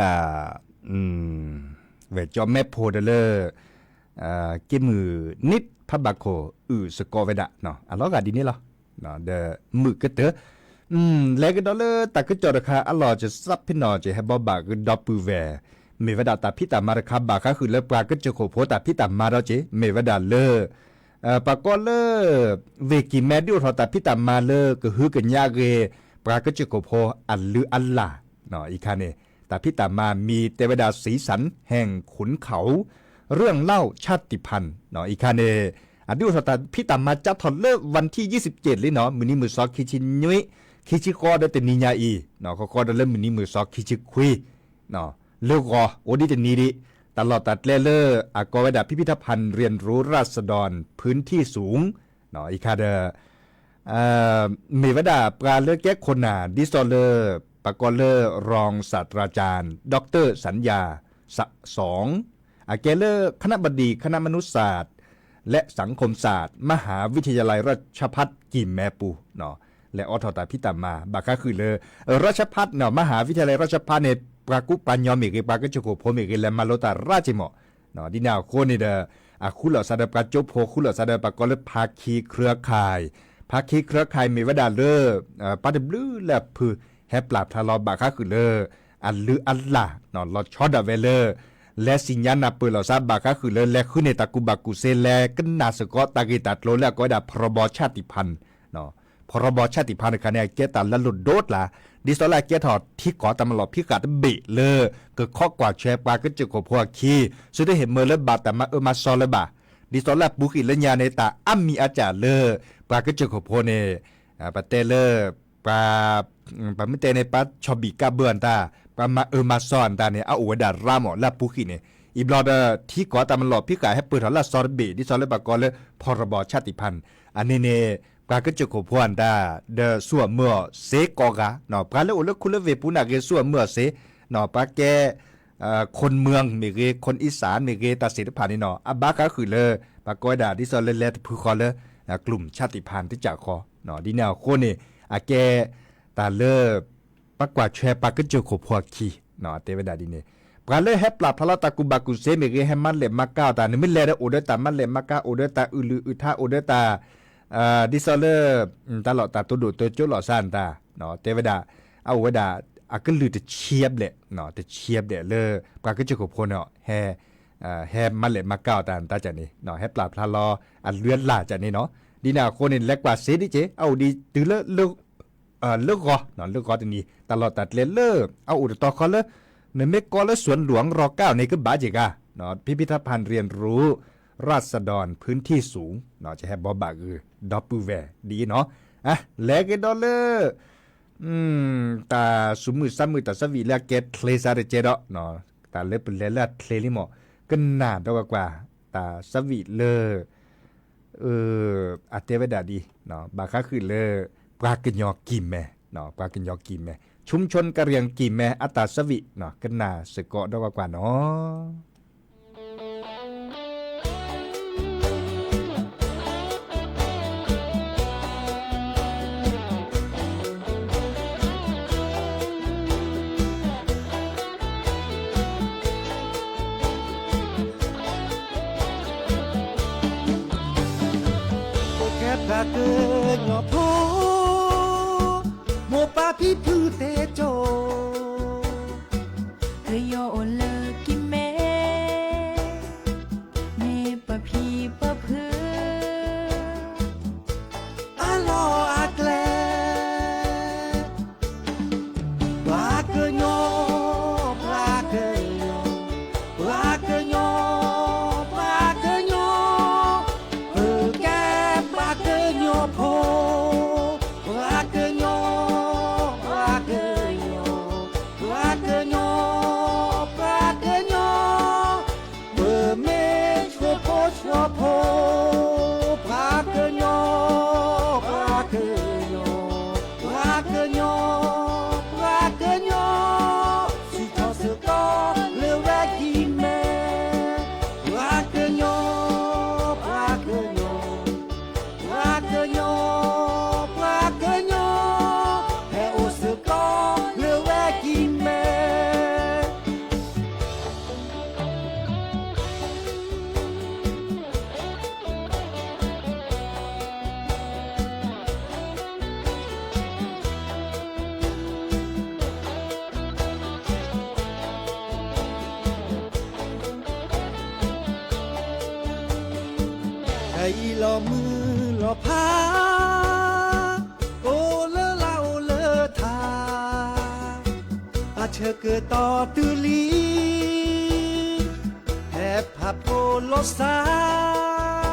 ဝဲၢ်ကၠီမဲဖိဒီးလၢ က့ၢ်မုၢ်နံၣ်ဖးဘးခိၣ်အုၣ်စ့ၢ်ကီးဝဲဒၣ်, အလီၤဂာ်ဒ်န့ၣ်လီၤ. ဒီးမုာ်ကတၢၢ်, လဲၤကဒီးလၢတၢ်ကစီၣ်တခါအလီၢ် ယသးဖ့နီၣ် ယဟဲဘီဘၣ်ကဒီပုၢ်ဝဲၢ်, မ့ၢ်ဝဲဒၣ်တၢ်ဖံးတၢ်မၤတခါဘၣ်ဃးဃုာ်လၢပှၤကစၢၢ်ခိၣ်ဖိတၢ်ဖံးတၢ်မၤဒီးက့ၤ မ့ၢ်ဝဲဒၣ်လၢ ပှၤကိးလၢ ဝ့ၢ်ကံၢ်မဲ ဒုးအိၣ်ထီၣ်တၢ်ဖံးတၢ်မၤလၢကဟုကညးဂ့ၤ ပှၤကစၢၢ်ခိၣ်ဖိအလုၢ်အလၢ်, အံၤခါန့ၣ် တၢ်ဖံးတၢ်မၤမံၤတဲဝဲဒၣ် สีสันแห่งขุนเขา เรื่องเล่าชาติพันธุ์ အံၤခါန့ၣ် အဒုးအိၣ်ထီၣ်တၢ်ဖံးတၢ်မၤကၠါထီၣ်လၢ วันที่ยี่สิบเจ็ด လံနီၤ, မုၢ်နံၤမုၢ်သီခံဆံနွံ, ခံဆံဃီဒီးတနံၤညါအံၤ, ဃီဃီဒီးလၢမုၢ်နံၤမုၢ်သီခံဆံခွံ လၢဂီၤအိၣ်ဒံးတနံၤဒံး, တၢ်လီၢ်တၢ်ကျဲလၢအကိးဝဲဒၣ် พิพิธภัณฑ์เรียนรู้ราษฎรพื้นที่สูง အံၤခါဒီး မ့ၢ်ဝဲဒၣ်ပှၤလၢကဲခိၣ်နၢ် ဒ်သိးလၢ ပှၤကိးလၢ รองศาสตราจารย์ ดอกเตอร์ สัญญา สอง အကဲလၢ คณบดีคณะมนุษยศาสตร์ และสังคมศาสตร์ มหาวิทยาลัยราชภัฏกีแมปู လဲၤအိးထီၣ်တၢ်ဖံးတၢ်မၤ ဘၣ်ဃးဃုာ်လၢ ราชภัฏ နီၤ, မဟၤဝံထယၤလဲၣ် ราชภัฏ န့ၣ် ပှၤကူပှၤညီမ့ၢ်ဂ့ၤ ပှၤကစၢၢ်ခိၣ်ဖိမ့ၢ်ဂ့ၤ လဲၤမၤလိတၢ်ရၣ်က့ၤမး, ဒ်န့ၣ်အဃိန့ၣ်ဒီး အဃုလိာ်စးဒီးပှၤကၠိဖိ ဃုလိာ်စးဒီးပှၤကိးလၢ ภาคีเครือข่าย, ภาคีเครือข่าย မ့ၢ်ဝဲဒၣ်လၢ ပှၤတဘျုးလၢအဖု ဟဲပျၢ်ဖျါလီၤဘၣ်ဃးဃုာ်လၢ အလုၢ်အလၢ် လီၤဆီဒၣ်ဝဲလၢ လဲၤသ့ၣ်ညါနၢ်ပၢၢ်လိာ်သးဘၣ်ဃးဃုာ်လၢ လဲၤဃုန့ၢ်တၢ်ကူၣ်ဘၣ်ကူၣ်သ့ လဲၤကနၣ်စ့ၢ်ကီးတၢ်ဂ့ၢ်တၢ်ကျိၤလၢအကိးဝဲဒၣ် พรบชาติพันธุ์, พรบชาติพันธุ์ တခါန့ၣ် အကဲတၢ်လၢလိၣ်ဒိၣ်တၢ်, ဒ်သိးလၢအကဲထီၣ်ထံကီၢ်တၢ်မၤလီၢ်ဖံးဃာ်တဘ့ၣ်လၢ ကခီကွၢ်ဆၢပှၤကစၢၢ်ခိၣ်ဖိအခံ, သုတဟ့ၣ်မၢလၢဘၣ်တၢ်မၤအၢမၤစီလၢၤဘၣ်, ဒ်သိးလၢအပူၤကွံာ်လၢညါန့ၣ် တၢ်အါမံၤအါကၢ်လၢ ပှၤကစၢၢ်ခိၣ်ဖိန့ၣ် ပတဲလၢ ပှၤ ပမ့ၢ်တဲန့ၣ် ပှၤဆီၣ်ဘံၣ်ကးဘၢအတၢ် ပှၤမၤအၢမၤစီအတၢ်န့ၣ် အအိၣ်ဝဲဒၣ်ရၣ်မးလၢအပူၤကွံာ်န့ၣ်, အံၤဘျီဒီး ထံကီၢ်တၢ်မၤလီၢ်ဖံးဃာ်ဟဲပၢၢ်ထီၣ်လၢအစီတဘ့ၣ် ဒ်သိးလၢပှၤကိးလၢ พรบชาติพันธุ์ အန့ၣ်န့ၣ် ပှၤကစၢၢ်ခိၣ်ဖိအတၢ် ဒီးဆူၣ်အမၢအီၤစ့ကိးဂၤ, ပှၤလၢအိၣ်လၢခူလၢဝ့ၢ်ပူၤန့ၣ်ဂ့ၤ ဆူၣ်အမၢအီၤစ့, ပှၤကဲ คนเมือง မ့ၢ်ဂ့ၤ คนอีสาน မ့ၢ်ဂ့ၤ တၢ်သ့ၣ်တဖၣ်န့ၣ်နီၤ အဘၣ်ဃးဃုာ်လၢ ပှၤကိးဝဲဒၣ် ဒ်သိးလၢလဲၤတဖုဃီလၢ กลุ่มชาติพันธุ์ တစၢ်ဃီ ဒ်န့ၣ်အဃိန့ၣ် အကဲ တၢ်လၢ ပှၤကွၢ်ထွဲပှၤကစၢၢ်ခိၣ်ဖိအခံ တဲဝဲဒၣ်ဒ်န့ၣ် ပှၤလၢဟဲပျၢ်ဖျါလီၤတၢ်ကူၣ်ဘၣ်ကူၣ်သ့မ့ၢ်ဂ့ၤ ဟဲမၤလဲၢ်မၤကၤအီၣ်တၢ် နမ့ၢ်လဲၤဒီးအိၣ်ဒီးတၢ်မၤလဲၢ်မၤကၤ အိၣ်ဒီးတၢ်အုၣ်လုၢ်အုၣ်ထါ အိၣ်ဒီးတၢ် ဒ်သိးလၢ တၢ်လီၢ်တၢ်တိၢ်ဒိၣ်တၢ်ကၠိလီၤစၢ်နတၢ် တဲဝဲဒၣ် အအိၣ်ဝဲဒၣ် အကလုၢ်တဆံဘျဲၣ် တဆံဘျဲၣ်လၢ ပှၤကစၢၢ်ခိၣ်ဖိန့ၣ် ဟဲ ဟဲမၤလဲၢ်မၤကၤအီၣ်တၢ်နတၢ်ကၢ်န့ၣ် ဟဲပျၢ်ဖျါလီၤအလွဲၢ်လၢ်ကၢ်န့ၣ်နီၤ ဒ်န့ၣ်အဃိန့ၣ် လဲၤကွၢ်စ့ဒ်က့ အအိၣ်ဒံးတုၤလၢ လၢဂီၤ လၢဂီၤတနံၤ တၢ်လီၢ်တၢ်ကျဲလၢ အအိၣ်တတီၤခီလၢ နမ့ၢ်ကိးလၢ สวนหลวง รอ เก้า န့ၣ် ကဘၣ်က့ၤဂၤ พิพิธภัณฑ์เรียนรู้ ราษฎร พื้นที่สูง ကဟဲဘီဘၣ်ဂ့ၤ ဒီပုၢ်ဝဲၢ်ဒ်အံၤနီၤ လဲၤက့ၤဒီးလၢ တၢ်သူၣ်မုာ်သးမုာ်တၢ်သးဝံၣ်လၢအကဲချ့စါတကဲဒီး တၢ်လၢပလဲၤလၢအချ့လံမး ကနၣ်ဒီးကွၢ်ကွၢ် တၢ်သးဝံၣ်လၢ အတဲဝဲဒၣ်ဒ် ဘၣ်ဃးဃုာ်လၢ ပှၤကညီကံၢ်မဲ ပှၤကညီကံၢ်မဲ ชุมชนกะเหรี่ยงกะแหม အတၢ်သးဝံၣ် ကနၣ်စ့ၢ်ကီးဒီးကွၢ်ကွၢ်နီၤ ပကဲပှၤကညီဖိ မိၢ်ပၢ်ဖံဖုတဲစိၤ ကယီၤအိၣ်လၢကံၢ်မဲ မ့ၢ်ပဖံပဖု အလီၢ်အကျဲ ပှၤကညီ ပှၤကညီ ပှၤကညီ ပှၤကညီ ပကဲပှၤကညီဖိ ပှၤကညီ ပှၤကညီ ပှၤကညီ ပှၤကညီ ပမ့ၢ်ဆိဖိဆှီဖိ ပှၤကညီ ပှၤကညီ ပှၤကညီ ပှၤကညီ စံးထီၣ်စ့ၢ်ကီးလၢဝဲကံၢ်မဲ ပှၤကညီ ပှၤကညီ ပှၤကညီ ပှၤကညီ ဟဲအိၣ်စ့ၢ်ကီးလၢဝဲကံၢ်မဲ တၢ်အံၤလီၤမုၢ်လီၤဖး အိၣ်လၢလၢ်အိၣ်လၢထး အဆၢကတီၢ်တုၤလံ ဟဲဖးဖှိၣ်လိာ်သး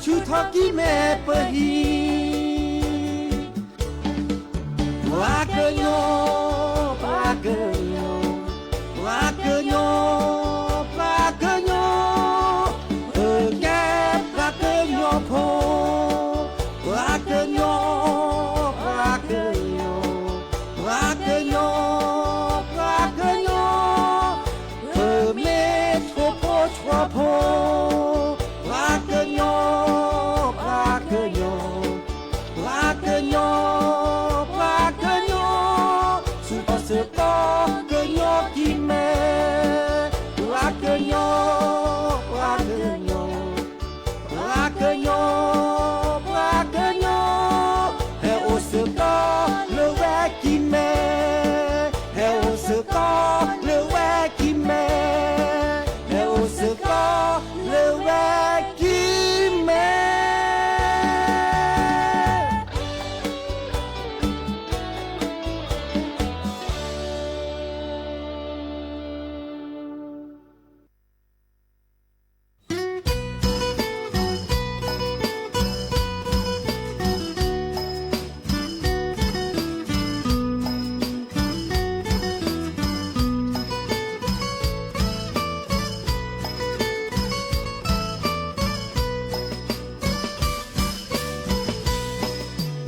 ဆူၣ်ထီၣ်ကံၢ်မဲပဟံၣ် ပှၤကညီ ပှၤကညီ ပှၤကညီ ပှၤကညီ ပကဲပှၤကညီဖိ ပှၤကညီ ပှၤကညီ ပှၤကညီ ပှၤကညီ ပမ့ၢ်ဆိဖိဆှီဖိ ပှၤကညီ ပှၤကညီ ပှၤကညီ ပှၤကညီ စံးထီၣ်စ့ၢ်ကီး ကညီကံၢ်မဲ ပှၤကညီ ပှၤကညီ ပှၤကညီ ပှၤကညီ ဟဲအိၣ်စ့ၢ်ကီးလၢဝဲကံၢ်မဲ ဟဲအိၣ်စ့ၢ်ကီးလၢဝဲကံၢ်မဲ ဟဲအိၣ်စ့ၢ်ကီးလၢဝဲကံၢ်မဲ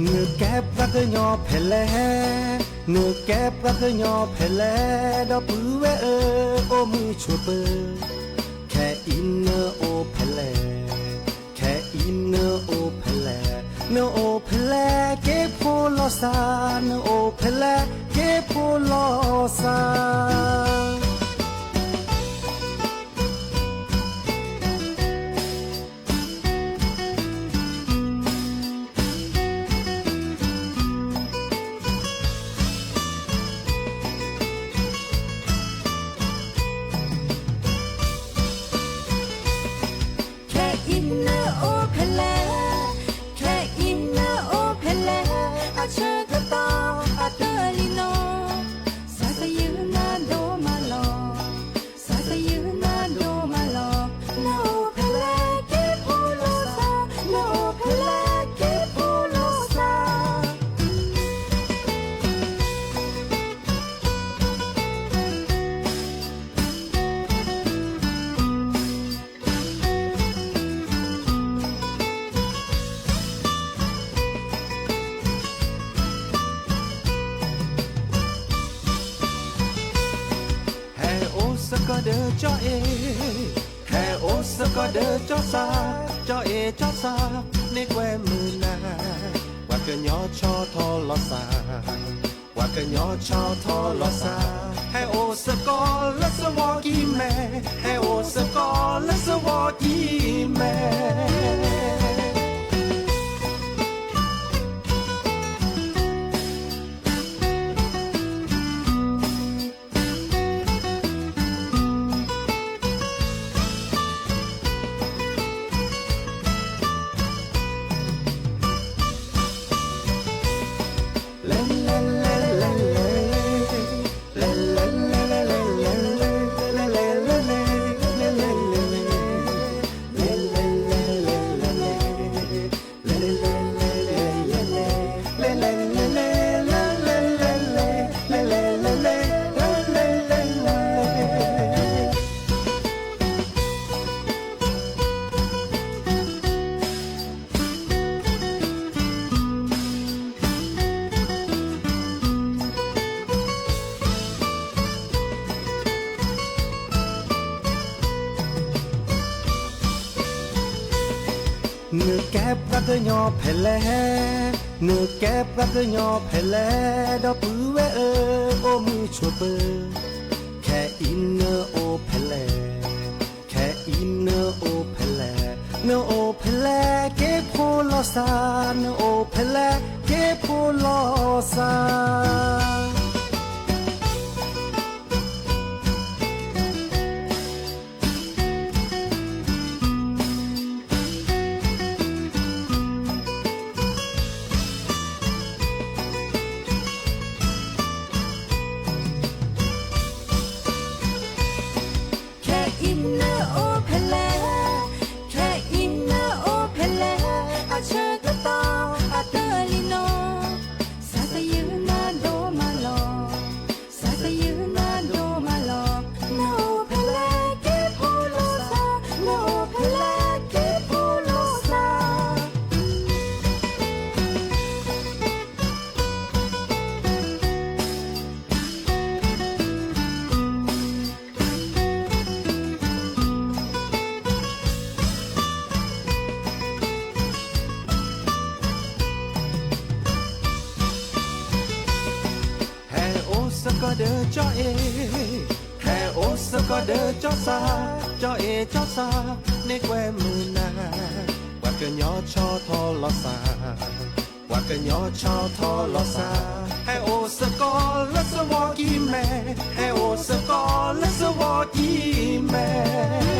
နကဲပှၤကညီဖဲလဲၣ် နကဲပှၤကညီဖဲလဲၣ်, ဒီပုၢ်ဝဲၢ်ဧၢ, အိၣ်မုာ်ဆိးပၢၤ, ခဲအံၤနအိၣ်ဖဲလဲၣ်, ခဲအံၤနအိၣ်ဖဲလဲၣ်, နအိၣ်ဖဲလဲၣ်က့ၤဖိလီၤစၢ်, နအိၣ်ဖဲလဲၣ်က့ၤဖိလီၤစၢ်. ခဲအံၤနအိၣ်ဖဲလဲၣ်, ခဲအံၤနအိၣ်ဖဲလဲၣ်, အဆၢကတီၢ်အတၢၢ်လံနီၤ, စးစယုနဒိၣ်မးလီၤ, စးစယုနဒိၣ်မးလီၤ, နအိၣ်ဖဲလဲၣ်က့ၤဖိလီၤစၢ်, နအိၣ်ဖဲလဲၣ်က့ၤဖိလီၤစၢ်. ဟဲအိၣ်စ့ၢ်ကီးဒီးကၠီအ့ၣ်, ဟဲအိၣ်စ့ၢ်ကီးဒီးကၠီစၢ်, ကၠီအ့ၣ်ကၠီစၢ်, မ့ၢ်ကွဲမုာ်နၤ, ပှၤကညီဆီထီၣ်လီၤစၢ်, ပှၤကညီဆီထီၣ်လီၤစၢ်, ဟဲအိၣ်စ့ၢ်ကီးလၢစဝီကံၤမဲ, ဟဲအိၣ်စ့ၢ်ကီးလၢစဝီကံၤမဲ. နကဲပှၤကညီဖဲလဲၣ်, နကဲပှၤကညီဖဲလဲၣ်, ဒီပုၢ်ဝဲၢ်ဧၢ, အိၣ်မုာ်ဆိးပၢၤ, ခဲအံၤနအိၣ်ဖဲလဲၣ်, ခဲအံၤနအိၣ်ဖဲလဲၣ်, နအိၣ်ဖဲလဲၣ်က့ၤဖိလီၤစၢ်, နအိၣ်ဖဲလဲၣ်က့ၤဖိလီၤစၢ်. ခဲအံၤနအိၣ်ဖဲလဲၣ်, ခဲအံၤနအိၣ်ဖဲလဲၣ်, အဆၢကတီၢ်အတၢၢ်လံနီၤ, စးစယုနဒိၣ်မးလီၤ, စးစယုနဒိၣ်မးလီၤ, နအိၣ်ဖဲလဲၣ်က့ၤဖိလီၤစၢ်, နအိၣ်ဖဲလဲၣ်က့ၤဖိလီၤစၢ်. ဟဲအိၣ်စ့ၢ်ကီးဒီးကၠီအ့ၣ်, ဟဲအိၣ်စ့ၢ်ကီးဒီးကၠီစၢ်, ကၠီအ့ၣ်ကၠီစၢ်, မ့ၢ်ကွဲမုာ်နၤ, ပှၤကညီဆီထီၣ်လီၤစၢ်, ပှၤကညီဆီထီၣ်လီၤစၢ်, ဟဲအိၣ်စ့ၢ်ကီးလၢစဝီကံၤမဲ, ဟဲအိၣ်စ့ၢ်ကီးလၢစဝီကံၤမဲ.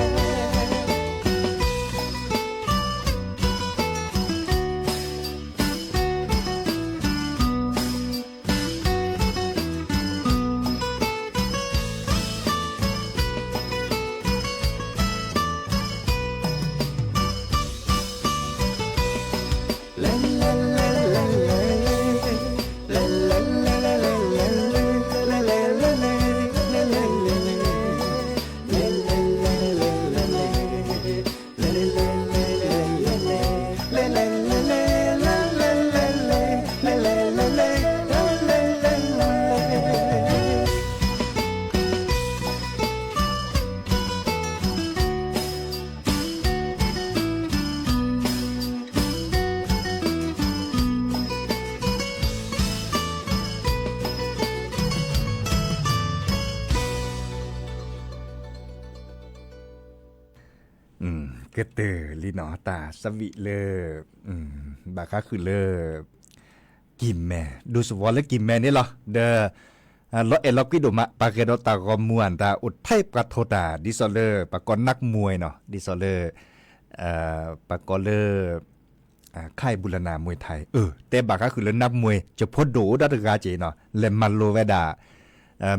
ကတၢၢ်လံနီၤ တၢ်သးဝံၣ်လၢ ဘၣ်ဃးဃုာ်လၢ ကံၢ်မဲ ဒူသဝီလၢကံၢ်မဲန့ၣ်လီၤ. ဒီး လီၤအဲၣ်လီၤကွံဒိၣ်မး ပှၤဂဲၤဒီးတၢ်ဂီၤမူအတၢ်အိၣ်ထဲပှၤထိးတၢ် ဒ်သိးလၢ ပှၤကိးနၢ်မွဲနီၤ ဒ်သိးလၢ ပှၤကိးလၢ ค่ายบูรณะมวยไทย တဲဘၣ်ဃးဃုာ်လၢနၢ်မွဲ ကၠိဖိဒိၣ်အိၣ်ဒီတဂၤက့ၤနီၤ လဲၤမၤလိဝဲဒၣ်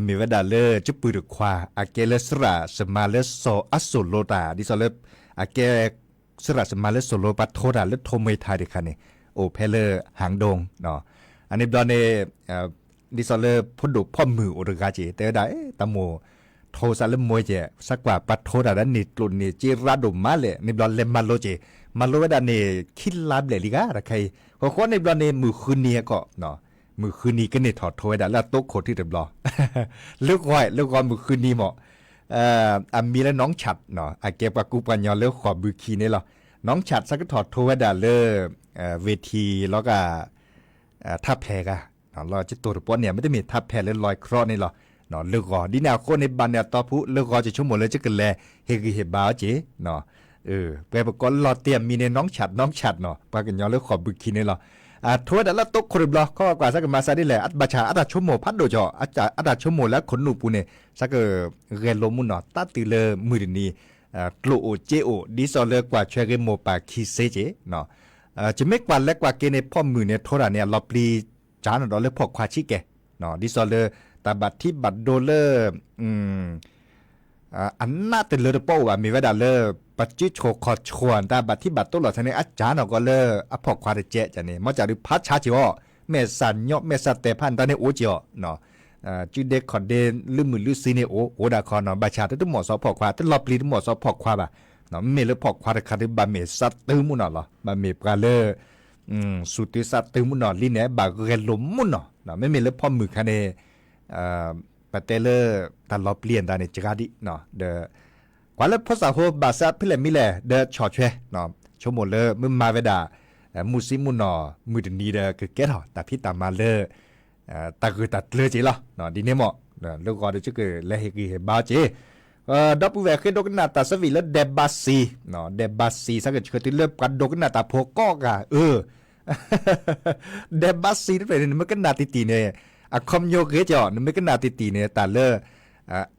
မ့ၢ်ဝဲဒၣ်လၢ ကၠိပုၢ်တခွါ အကဲလၢသရၣ်သမါလၢစီၤအစိၣ်လိတၢ် ဒ်သိးလၢ အကဲ သရၣ်သမါလၢစီၤလိပှၤထိးတၢ်လၢထိးမွဲထါတခါန့ၣ် အိၣ်ဖဲလၢ ဟၣ်ဒိၣ် အန့ၣ်ဘျီန့ၣ် ဒ်သိးလၢဖိဒိၣ်ဖီၣ်မုၢ်အိၣ်တဂၤက့ၤ တဲဝဲဒၣ် တၢ်မိၣ်ထိးစးလၢမွဲက့ၤ စးကွၢ်ပှၤထိးတၢ်ဒၣ်န့ၣ်ကျိၣ်န့ၣ် က့ရၢဒိၣ်မးလဲၣ် န့ၣ်ဘျီလဲၤမၤလိက့ၤ မၤလိဝဲဒၣ်န့ၣ် ခံလါဘျဲၣ်လံဂၤတခါအံၤ ဃီဃီန့ၣ်ဘျီန့ၣ် မုၢ်ဃုနံၤဟဲခီ မုၢ်ဃုနံၤကန့ၢ်ထီၣ်ထိးဝဲဒၣ်လၢအတိခိၣ်ထံတဘျီ လၢဂီၤ လၢဂီၤမုၢ်ဃုနံၤမး အမံၤလၢ น้องฉัตร နီၤ အကဲပှၤကူပှၤညီလၢဃိာ်ဘုခံန့ၣ်လီၤ. น้องฉัตร စးကထီၣ်ထိးဝဲဒၣ်လၢ ဝ့ၢ်ထံလီၤဂာ် ထးဖဲးဂၤ လီၤကတိၤတပီၢ်န့ၣ် မ့တမ့ၢ်ထးဖဲးလၢလီၤခရီန့ၣ်လီၤ. လၢဂီၤ ဒ်န့ၣ်အဃိန့ၣ် ဘၣ်န့ၣ်အတီဖု လၢဂီၤကဆိကမိၣ်လၢကကလဲၤ ဟ့ၣ်ဂံၢ်ဟ့ၣ်ဘါအီၤက့ၤ ပှဲၤပကိးလီၤတ့ၢ်အမံၤန့ၣ် น้องฉัตร น้องฉัตร နီၤ ပှၤကညီလၢဃိာ်ဘုခံန့ၣ်လီၤ. ထိးဝဲဒၣ်လၢတိခိၣ်တဘျီ ခီကွၢ်စးကမၤစးဒ်လဲၣ် ဘၣ်ဆၣ်အတၢ်ဆိကမိၣ်ဖးဒိၣ်ကီး အတၢ်ဆိကမိၣ်လၢအခိၣ်နူာ်ပူၤန့ၣ် စးကဂဲၤလိာ်မုၢ်နီၤ တၢ်တုၤလၢမုၢ်တနံၤ ကျိၣ်အိၣ်စ့အိၣ် ဒ်သိးလၢကွၢ်ဆွဲဂ့ၤမိၢ်ပၢ်ခံစ့က့ၤ ယမ့ၢ်ကွၢ်လဲၤကွၢ်က့ၤန့ၣ် ဖီၣ်မုၢ်န့ၣ်ထိးတၢ်န့ၣ် အလီၤပျံၤကၢ်နီၤဒီးလၢဖီၣ်ခွါဆံးကဲ ဒ်သိးလၢ တၢ်ဘၣ်ထံဘၣ်ဒိလၢ အနးတလၢတပီၢ်အိၣ်ဘၣ် မ့ၢ်ဝဲဒၣ်လၢ ပစုဆိၣ်ခီၣ်ဆိၣ်တၢ်ဘၣ်ထံဘၣ်တိလိာ်သးန့ၣ် အကၢ်နီၤကီးလၢအဖီၣ်ခွါတကဲးန့ၣ် မ့ၢ်ကၢ်ဒုးဖးဆါက့ၤအီၤ မဲာ်ဆှးညီ မဲာ်ဆှးတဲာ်ဖးန့ၣ်တၢ်န့ၣ်အိၣ်က့ၤအီၤ စုဒ့ခီၣ်ဒ့လုၢ်မုၢ်လုၢ်စံန့ၣ်အိၣ် အိၣ်ဒၣ်ခီနီၤ ဘၣ်ဆၣ်တတမီၣ်စီဖီၣ်ခွါ တလီၤပျံၤတမီၣ်စီဖီၣ်ခွါဘၣ်. မ့မ့ၢ်လၢဖီၣ်ခွါတခါဒုး ဘၣ်မ့ၢ်သးတုၤမုၢ်နီၤလီၤ ဘၣ်မ့ၢ်ပှၤလၢ သူၣ်တုၤသးတုၤမုၢ်နီၤလံန့ၣ် ဘၣ်ဂဲၤလိာ်မုၢ်နီၤ မ့မ့ၢ်လၢဖီၣ်မုၢ်ခါန့ၣ် ပတဲလၢ တၢ်လီၤပျံၤအသးန့ၣ် စှၤဒံး ဒီး ကွၢ်လၢဖိသၣ်ဖိဘၣ်စးဖဲလဲၣ်မံၤလဲၣ် ဒီးဆီၣ်ထွဲ ဆိကမိၣ်လၢမ့ၢ်မၤဝဲဒၣ် မုၢ်ဆ့မုၢ်နီၤ မုၢ်တနံၤဒီးကကဲထီၣ် တၢ်ဖံးတၢ်မၤလၢ တၢ်ဂၢၢ်တၢ်ကျၢၤက့ၤလီၤ. ဒ်န့ၣ်မ့ၢ် လၢဂီၤဒီးကလဲၤဟ့ၣ်ဂံၢ်ဟ့ၣ်ဘါက့ၤ ဒီပုၢ်ဝဲၢ်ဃ့ဒိကနၣ်တၢ်သးဝံၣ်လၢဒဲးဘးစံ ဒဲးဘးစံ စးကဆှၢတုၤလၢပှၤဒိကနၣ်တၢ်ဖိကိးဂၤအၢ ဒဲးဘးစံတဖျၢၣ်န့ၣ် နမ့ၢ်ကနၣ်တံၢ်တံၢ်န့ၣ် အခီပညီဂ့ၤကီး နမ့ၢ်ကနၣ်တံၢ်တံၢ်န့ၣ် တၢ်လၢ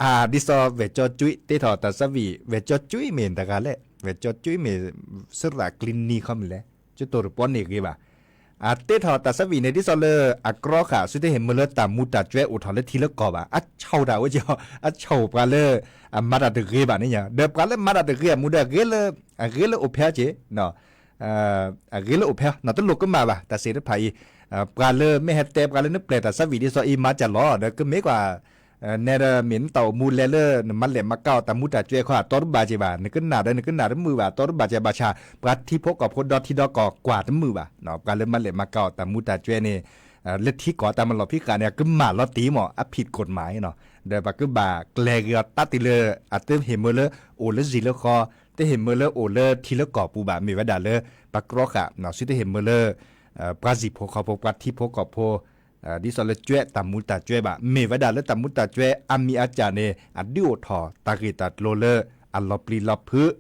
အဒ်သိးဝဲၢ်ကၠီကွံတ့ထီၣ်တၢ်သးဝံၣ် ဝဲၢ်ကၠီကွံမ့ၢ်တဂၤလဲၣ် ဝဲၢ်ကၠီကွံမ့ၢ် စရၣ်ကျံနံၤခီမ့ၢ်လဲၣ် ကတိၤတပီၢ်န့ၣ်ဂ့ၤဘၣ် အတ့ထီၣ်တၢ်သးဝံၣ်န့ၣ် ဒ်သိးလၢအကြီဃာ် သုတဟ့ၣ်မၢလၢတၢ်မူတၢ်ကွဲအိၣ်ထီၣ်လၢထံလၢကီၢ်ဘၣ် အဆိၣ်တၢ်အိၣ်က့ၤ အဆိၣ်ပှၤလၢ အမၤတၢ်တဂ့ၤဘၣ်န့ၣ်ညါ ဒီးပှၤလၢမၤတၢ်တဂ့ၤအမူဒီး အဂ့ၤလၢအိၣ်ဖဲက့ၤ အဂ့ၤလၢအိၣ်ဖဲ နတလိၣ်ကမၣ်ဘၣ် တၢ်စ့ၢ်တဖၣ်အံၤ ပှၤလၢမ့ၢ်ဟဲတဲပှၤလၢနပျဲၢ်တၢ်သးဝံၣ်ဒ်သိးအံၤမၤစၢ်လီၤ ဒီးကမ့ၢ်ကွၢ် နဲဒီးမ့ၢ်နတၢ်အိၣ်မူလဲၤလၢ နမၤလဲၣ်မၤကၤအီၤတၢ်မူတၢ်ကွဲခီ အတီတဘၣ်က့ၤဘၣ် နကနၣ်ဒီးနကနၣ်တမုာ်ဘၣ် အတီတဘၣ်က့ၤဘၣ်ဆၣ် ပှၤထံဖိကီၢ်ဖိဒီထံဒီကီၢ်ကွၢ်တမုာ်ဘၣ် ပှၤလၢမၤလဲၣ်မၤကၤအီၤတၢ်မူတၢ်ကွဲန့ၣ် လၢထံကီၢ်တၢ်မၤလီၤဖံးဃာ်န့ၣ် အကမၣ်လီၤတံၢ်မး အဖံးကိၣ်မးနီၤ ဒီးပှၤကဘၣ်ကျဲၤက့ၤအီၤတၢ်တုၤလၢ အတဟ့ၣ်မၢလၢအိၣ်လၢစံာ်လၢဃီ တဟ့ၣ်မၢလၢအိၣ်လၢထံလၢကီၢ်ပူၤဘၣ် မ့ၢ်ဝဲဒၣ်လၢ ပှၤကြီဃာ် သုတဟ့ၣ်မၢလၢ ပှၤစံာ်ဖိဃီဖိ ပှၤထံဖိကီၢ်ဖိ ဒ်သိးလၢကွဲတၢ်မူတၢ်ကွဲဘၣ် မ့ၢ်ဝဲဒၣ်လၢတၢ်မူတၢ်ကွဲအါမံၤအါစၢ်န့ၣ် အဒုးအိၣ်ထီၣ်တၢ်ဂ့ၢ်တၢ်ကျိၤလၢအလီၤပျံၤလီၤဖုး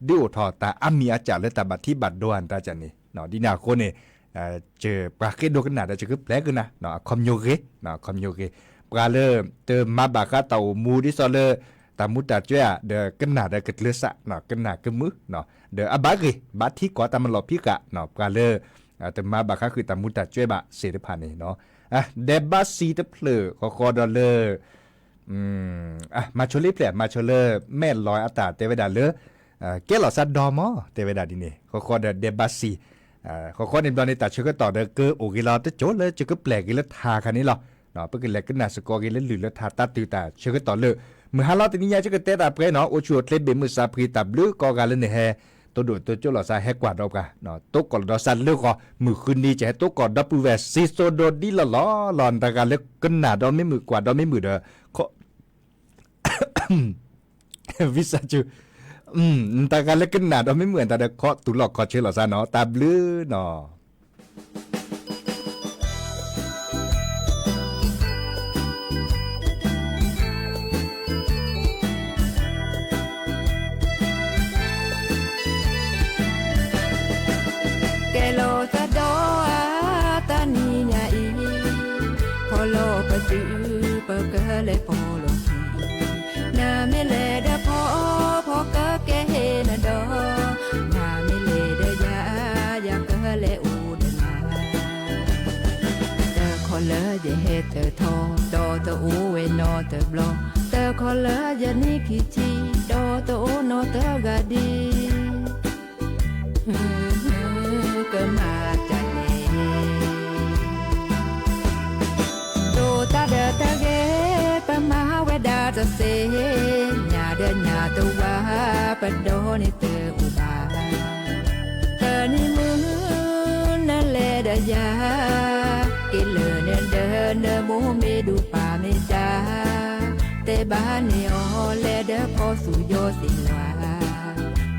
ဒုးအိၣ်ထီၣ်တၢ်အါမံၤအါစၢ်လၢတၢ်ဘၣ်ထံဘၣ်ဒိအတၢ်န့ၣ် ဒ်န့ၣ်အဃိန့ၣ် ပှၤဃ့ဒိကနၣ်ဒီး ယကပျဲကနၣ် အခီပညီဂ့ၤ အခီပညီဂ့ၤ ပှၤလၢ တမၤဘၣ်ဃးတၢ်အိၣ်မူဒ်သိးလၢ တၢ်မူတၢ်ကွဲဧါ ဒီးကနၣ်ဒီးကကျၢၤစး ကနၣ်ကမုာ် ဒီးအဘၣ်ဂ့ၤ ဘၣ်ထံကီၢ်တၢ်မၤလီၤဖံးဃာ် ပှၤလၢ တမၤဘၣ်ဃးဃုာ်တၢ်မူတၢ်ကွဲဘၣ်စ့ၢ်တဖၣ်န့ၣ် ဒဲးဘးစံတဖျၢၣ်ဃီဃီဒီးလၢ မၤဆိလ့ဖျဲၣ် မၤဆိလၢ မဲာ်လီၤအတၢ်တဲဝဲဒၣ်လၢ ကဲလီၤစၢ်ဒီမီၤ တဲဝဲဒၣ်ဒ်န့ၣ် ဃီဃီဒီးဒဲးဘးစံ ဃီဃီန့ၣ်ဘျီန့ၣ် တၢ်ဆၢကတီၢ်ဒီးကအိၣ်ဂ့ၤလီၤတကၠိလၢယကပျဲၢ်ဂ့ၤလၢထးခါန့ၣ်လီၤ. ပကလဲၤကနၣ်စ့ၢ်ကီးဂ့ၤလၢလုၢ်လၢထးတၢ်တုၤတၢ်ဆၢကတီၢ်လၢ မုၢ်ဟါလီၤတနံၤညါ ယကတဲတၢ်ပှဲၤနီၤ အိၣ်ဆူၣ်အိၣ်ချ့ဘ့ၣ်မုၢ်သးဖှံ တၢ်ဘျုးကိးဂၤလၢနဟဲ တိၢ်ဒိၣ်တိၢ်ကၠိလိာ်သး ဟဲကွၢ်ဒီးပှၤ တိကိၢ်လီၤဒီးစၢ်လၢဂီၤ မုၢ်ဃုနံၤ ကဟဲတိကိၢ်ဒီပုၢ်ဝဲၢ်စံသိဒိဒ်လီၢ်လီၢ်လီၤ နတဂၤလၢကနၣ်ဒီးမ့ၢ်မုာ်ကွၢ်ဒီးမ့ၢ်မုာ်ဒီး ဝံသးစူၤ နတဂၤလၢကနၣ်ဒီးမ့ၢ်မုာ်အတၢ်ဒီးခီတူၢ်လီၢ်ခီၣ်ဆၢလီၤသးနီၤ တၢ်ဘျုးနီၤ. ပသုပကလဲၤဖီလီၢ်ခံ, နမ့ၢ်လဲၤဒီးဖီ, ဖီကကဲဟ့ၣ်နၤဒီး, နမ့ၢ်လဲၤဒီးယၤ, ယကလဲၤအိၣ်ဒီးနၤ. တခီလၢယဟဲတထီ, ဒီးတအိၣ်ဝဲနီတဘျီ, တခီလၢယနံၣ်ခံဆံ, ဒီးတအိၣ်နီတဂၤဒံး ကမၤတၢ်လဲၣ်. ဒိၣ်တၢ်ဒီးတၢ်ဂ့ၤ ပမၤဝဲဒၣ်တသ့, ညၣ်ဒီးညၣ်တဝါ ပဒိးန့ၢ်တအိၣ်ဘၣ်. တနံၤမုၢ်နလဲၤဒီးယၤ, က့ၤလၢနဒီးနမိၢ်မ့ၢ်ဒူပၢ်မ့ၢ်တၢ်, တဲဘၣ်န့ၢ်အီၤလဲၤဒီးဖီသူၣ်ယီၤသ့ၣ်လွၤ.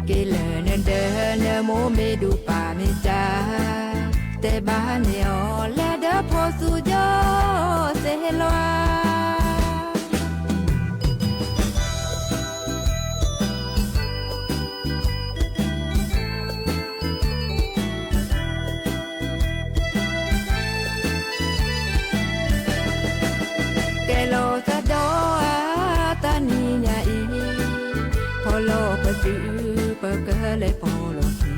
က့ၤလၢနဒီးနမိၢ်မ့ၢ်ဒူပၢ်မ့ၢ်တၢ်, တဲဘၣ်န့ၢ်အီၤလဲၤဒီးဖီသူၣ်ယီၤသ့ၣ်လွၤ. ကဲလီၤသးဒီးအတၢ်နံၤညါအံၤ, ဖီလီၤပသု, ပကလဲၤဖီလီၢ်ခံ,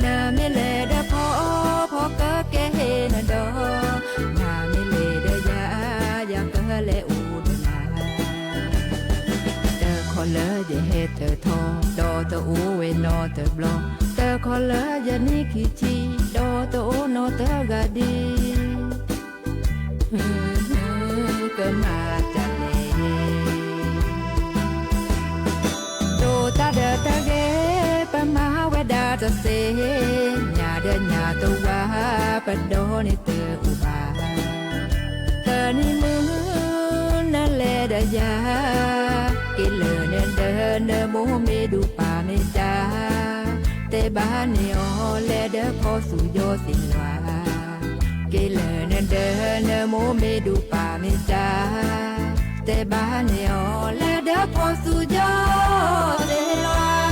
နမ့ၢ်လဲၤဒီးဖီ, ဖီကကဲဟ့ၣ်နၤဒီး, နမ့ၢ်လဲၤဒီးယၤ, ယကလဲၤအိၣ်ဒီးနၤ. တခီလၢယဟဲတထီ, ဒီးတအိၣ်ဝဲနီတဘျီ, တခီလၢယနံၣ်ခံဆံ, ဒီးတအိၣ်နီတဂၤဒံး ကမၤတၢ်လဲၣ်. ဒိၣ်တၢ်ဒီးတၢ်ဂ့ၤ ပမၤဝဲဒၣ်တသ့, ညၣ်ဒီးညၣ်တဝါ ပဒိးန့ၢ်တအိၣ်ဘၣ်. တနံၤမုၢ်နလဲၤဒီးယၤ, က့ၤလၢနဒီးနမိၢ်မ့ၢ်ဒူပၢ်မ့ၢ်တၢ်, တဲဘၣ်န့ၢ်အီၤလဲၤဒီးဖီသူၣ်ယီၤသ့ၣ်လွၤ. က့ၤလၢနဒီးနမိၢ်မ့ၢ်ဒူပၢ်မ့ၢ်တၢ်, တဲဘၣ်န့ၢ်အီၤလဲၤဒီးဖီသူၣ်ယီၤသ့ၣ်လွၤ.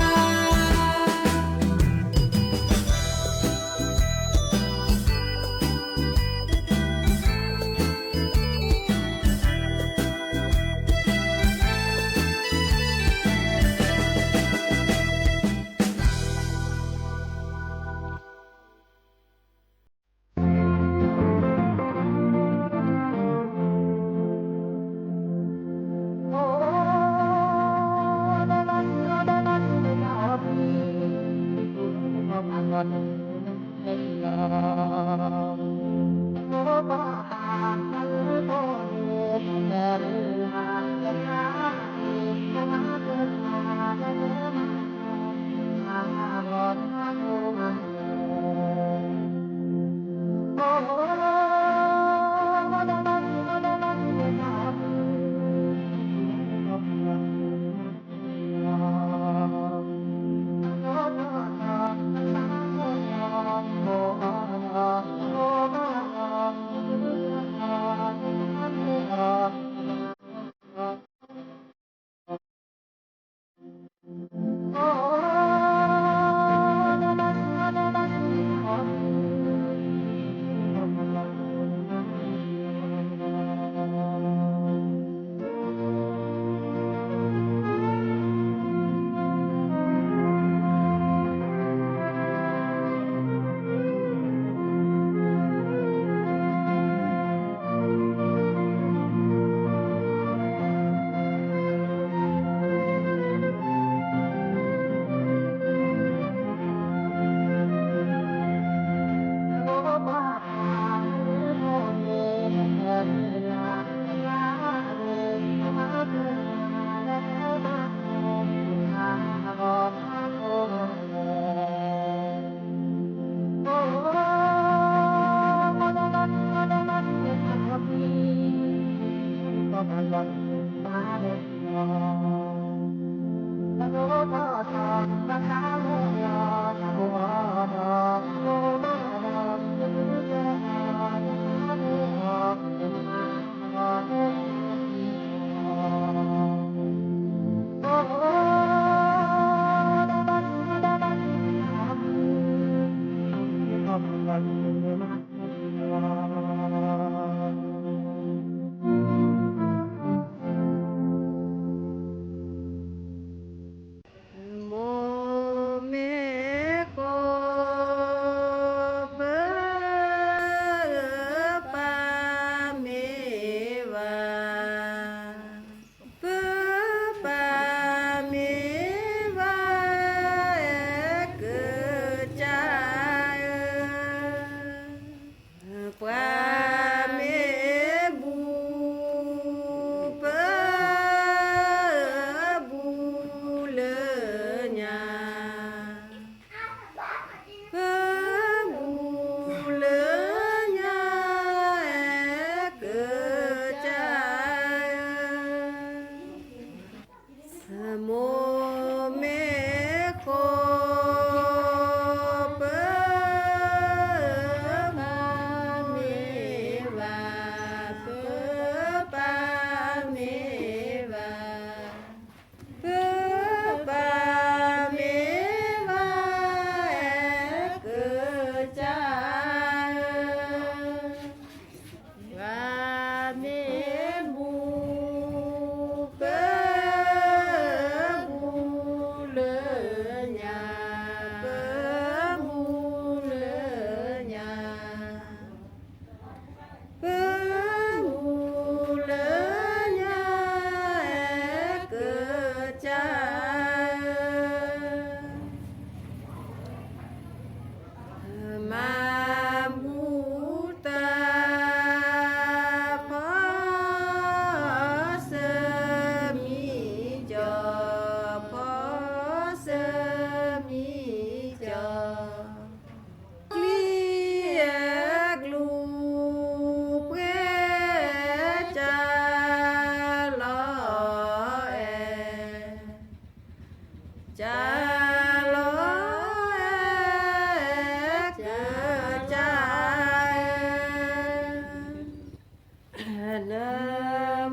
န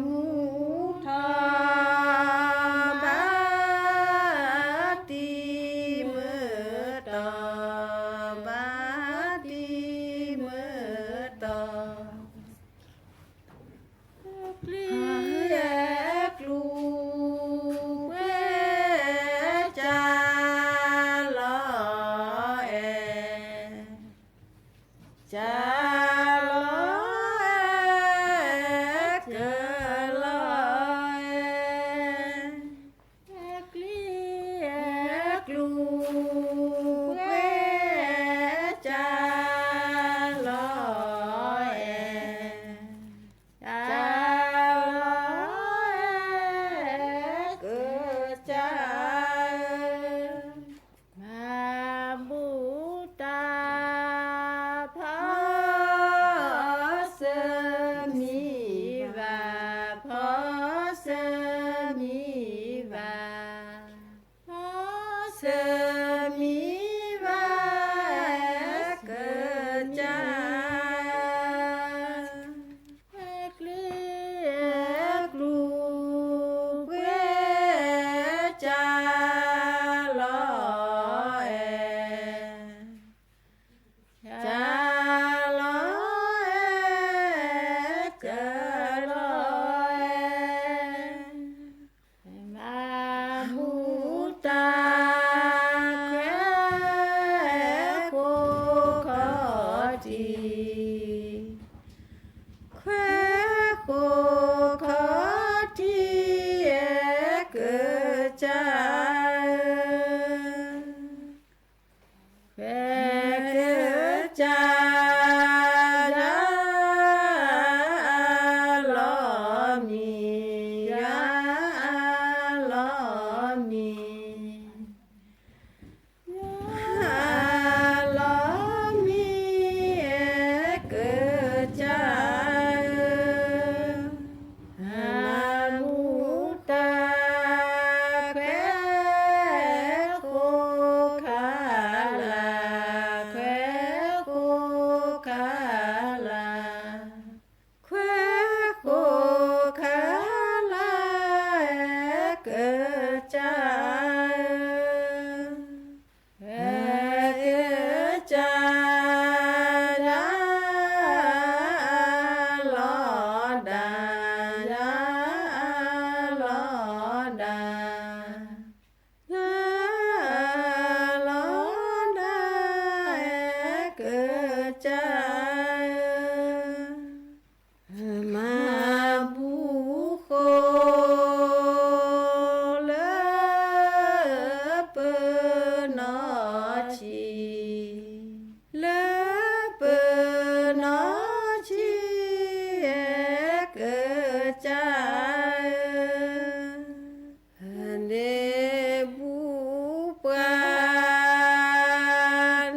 မူထီၣ်ဘါတံၤမုၢ်တီၤ, ဘါတံၤမုၢ်တီၤ, ကျံအကျါလီၤအဲၣ်, ကလီၤအဲၣ်, ကလီၤအဲၣ်, ကျံအကျါလီၤအဲၣ်, ကလီၤအဲၣ်, ကစၢ်ဧၢ, မၤဘူၣ်တၢ် ဖီဆၢမံဘၣ်, ဖီဆၢမံဘၣ်, ဖီဆၢမံဘၣ်, ကစၢ် ကျံအကျါ ကျါလီၤအဲၣ်, ကျါလီၤအဲၣ်, ကလီၤအဲၣ်, မၤဘူၣ်တၢ် ခွဲးဃိးခီၣ်ထံး, ခွဲးဃိးခီၣ်ထံး ကစၢ်ဧၢ, ကစၢ် ယၤအလီၢ်မံၤ, ယၤအလီၢ်မံၤ, ယၤအလီၢ်မံၤ ကစၢ်ဧၢ, မၤဘူၣ်တၢ် ခွဲးဃိးခါလၢ်, ခွဲးဃိးခါလၢ်, ခွဲးဃိးခါလၢ် ကစၢ်ဧၢ, ကစၢ် ယၤအလီၢ်ဒၣ်, ယၤအလီၢ်ဒၣ်, ယၤအလီၢ်ဒၣ် ကစၢ်ဧၢ, မၤဘူၣ်ဃိ လၢပနီၢ်ဆံး, လၢပနီၢ်ဆံး ကစၢ်ဧၢ, န့ၢ်ဘူၣ်ပှၤ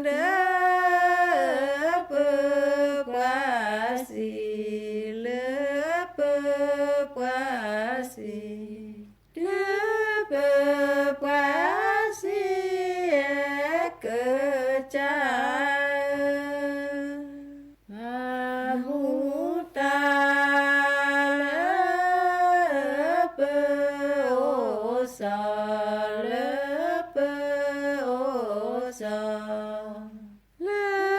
လၢပပှၤစံး, လၢပပှၤစံး, လၢပပှၤစံး ကစၢ်ဧၢ, မၤဘူၣ်တၢ် လၢပအိၣ်စီၤ, လၢပအိၣ်စီၤ, လၢ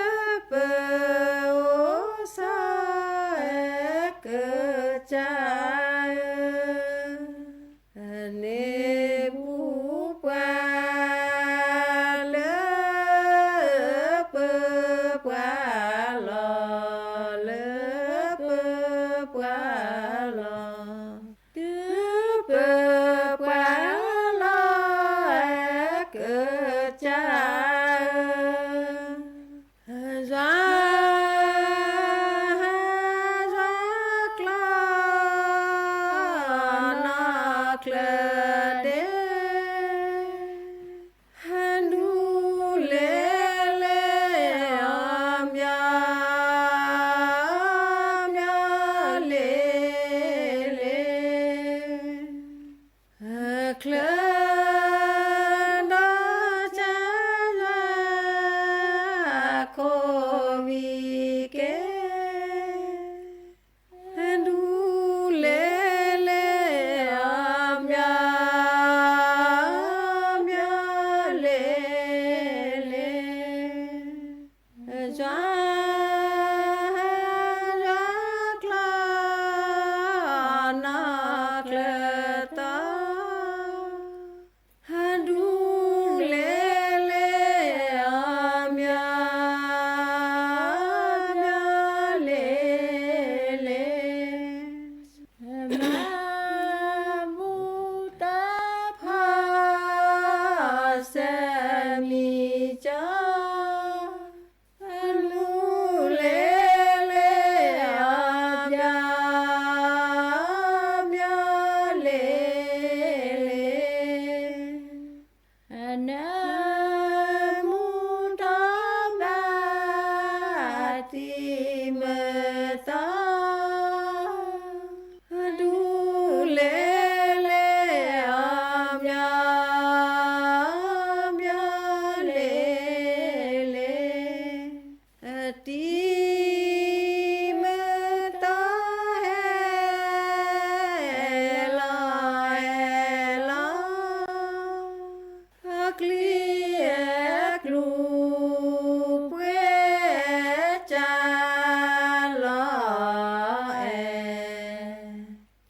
ပအိၣ်စီၤ ကစၢ်ဧၢ, န့ၢ်ဘူၣ်ပှၤ လၢပပှၤလီၢ်, လၢပပှၤလီၢ်, လၢပပှၤလီၢ် ကစၢ်ဧၢ, ယွၤ, ယွၤကျီၢ် နီၢ်ချၢဒ့ ဒူလဲၣ်လဲၣ် အီၣ်မၠီၣ် အီၣ်မၠီၣ်လ့လ့, ချၢဒီးကစၢ်ယွၤ ခိၣ်ဝံၤက့ၤ ဒူ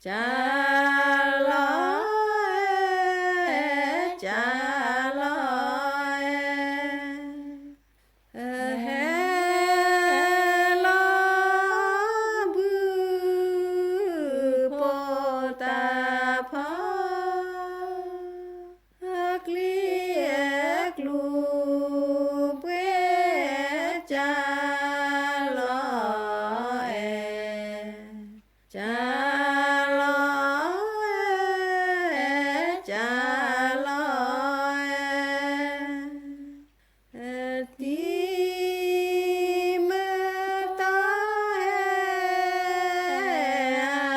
ကၢ်လီၤအဲၣ်, ကၢ်လီၤအဲၣ်, ဟဲလီၤဘုၣ်ပိာ်တၢ်ဖီ ကျံအဲၣ်ကျူၤပှဲၤ ကၢ်လီၤအဲၣ်, ကၢ်လီၤအဲၣ်, ကၢ်လီၤအဲၣ်, တံၤမ့ၢ်တီဟဲ အအဲၣ်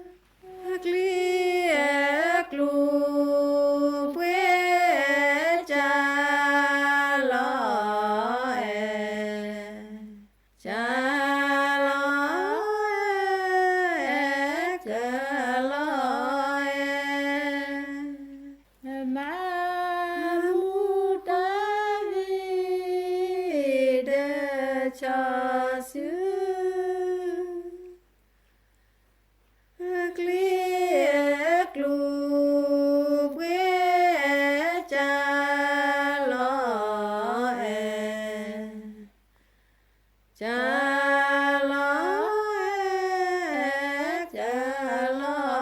အါ ကျံအဲၣ်ကျူၤပှဲၤ ကၢ်လီၤအဲၣ်, ကၢ်လီၤအဲၣ်, ကၢ်လီၤအဲၣ်, မၤမူတၢ်ဂ့ၤဒီး ဆီၣ်ဆူ ကျံအဲၣ်ကျူၤပှဲၤ ကၢ်လီၤအဲၣ်, ကၢ်လီၤအဲၣ်, ကၢ်လီၤ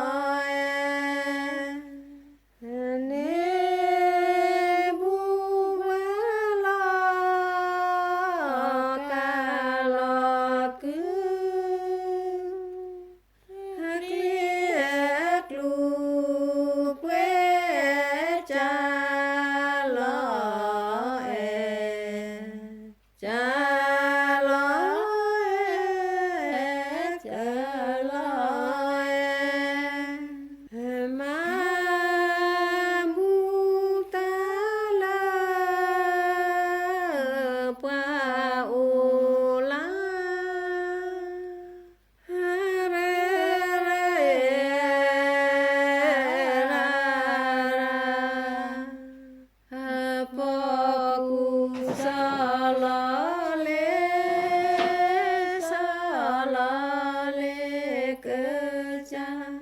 အဲၣ်, န့ၢ်ဘူၣ်ဝဲလီၤ ကၢ်လီၤကုၢ် ကျံအဲၣ်ကျူၤပှဲၤ ကၢ်လီၤအဲၣ်, ကၢ်လီၤအဲၣ်, ကၢ်လီၤအဲၣ်, မၤမူတၢ်လၢ ပှၤအိၣ်လၢ အပီၢ်ကူၣ်စီၤလီၤလ့, စီၤလီၤလ့ကစၢ်,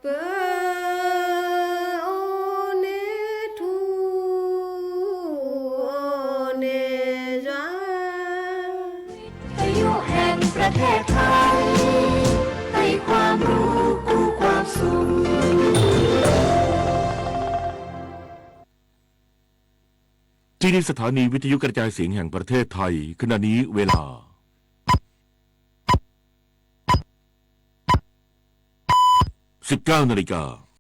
ပအိၣ်န့ၢ်ထူ, အိၣ်န့ၢ်ယွၤ ประยุทธ์แห่งประเทศไทย ให้ความรู้คู่ความสุข ที่นี่สถานีวิทยุกระจายเสียงแห่งประเทศไทย ขณะนี้เวลา สิบเก้านาฬิกา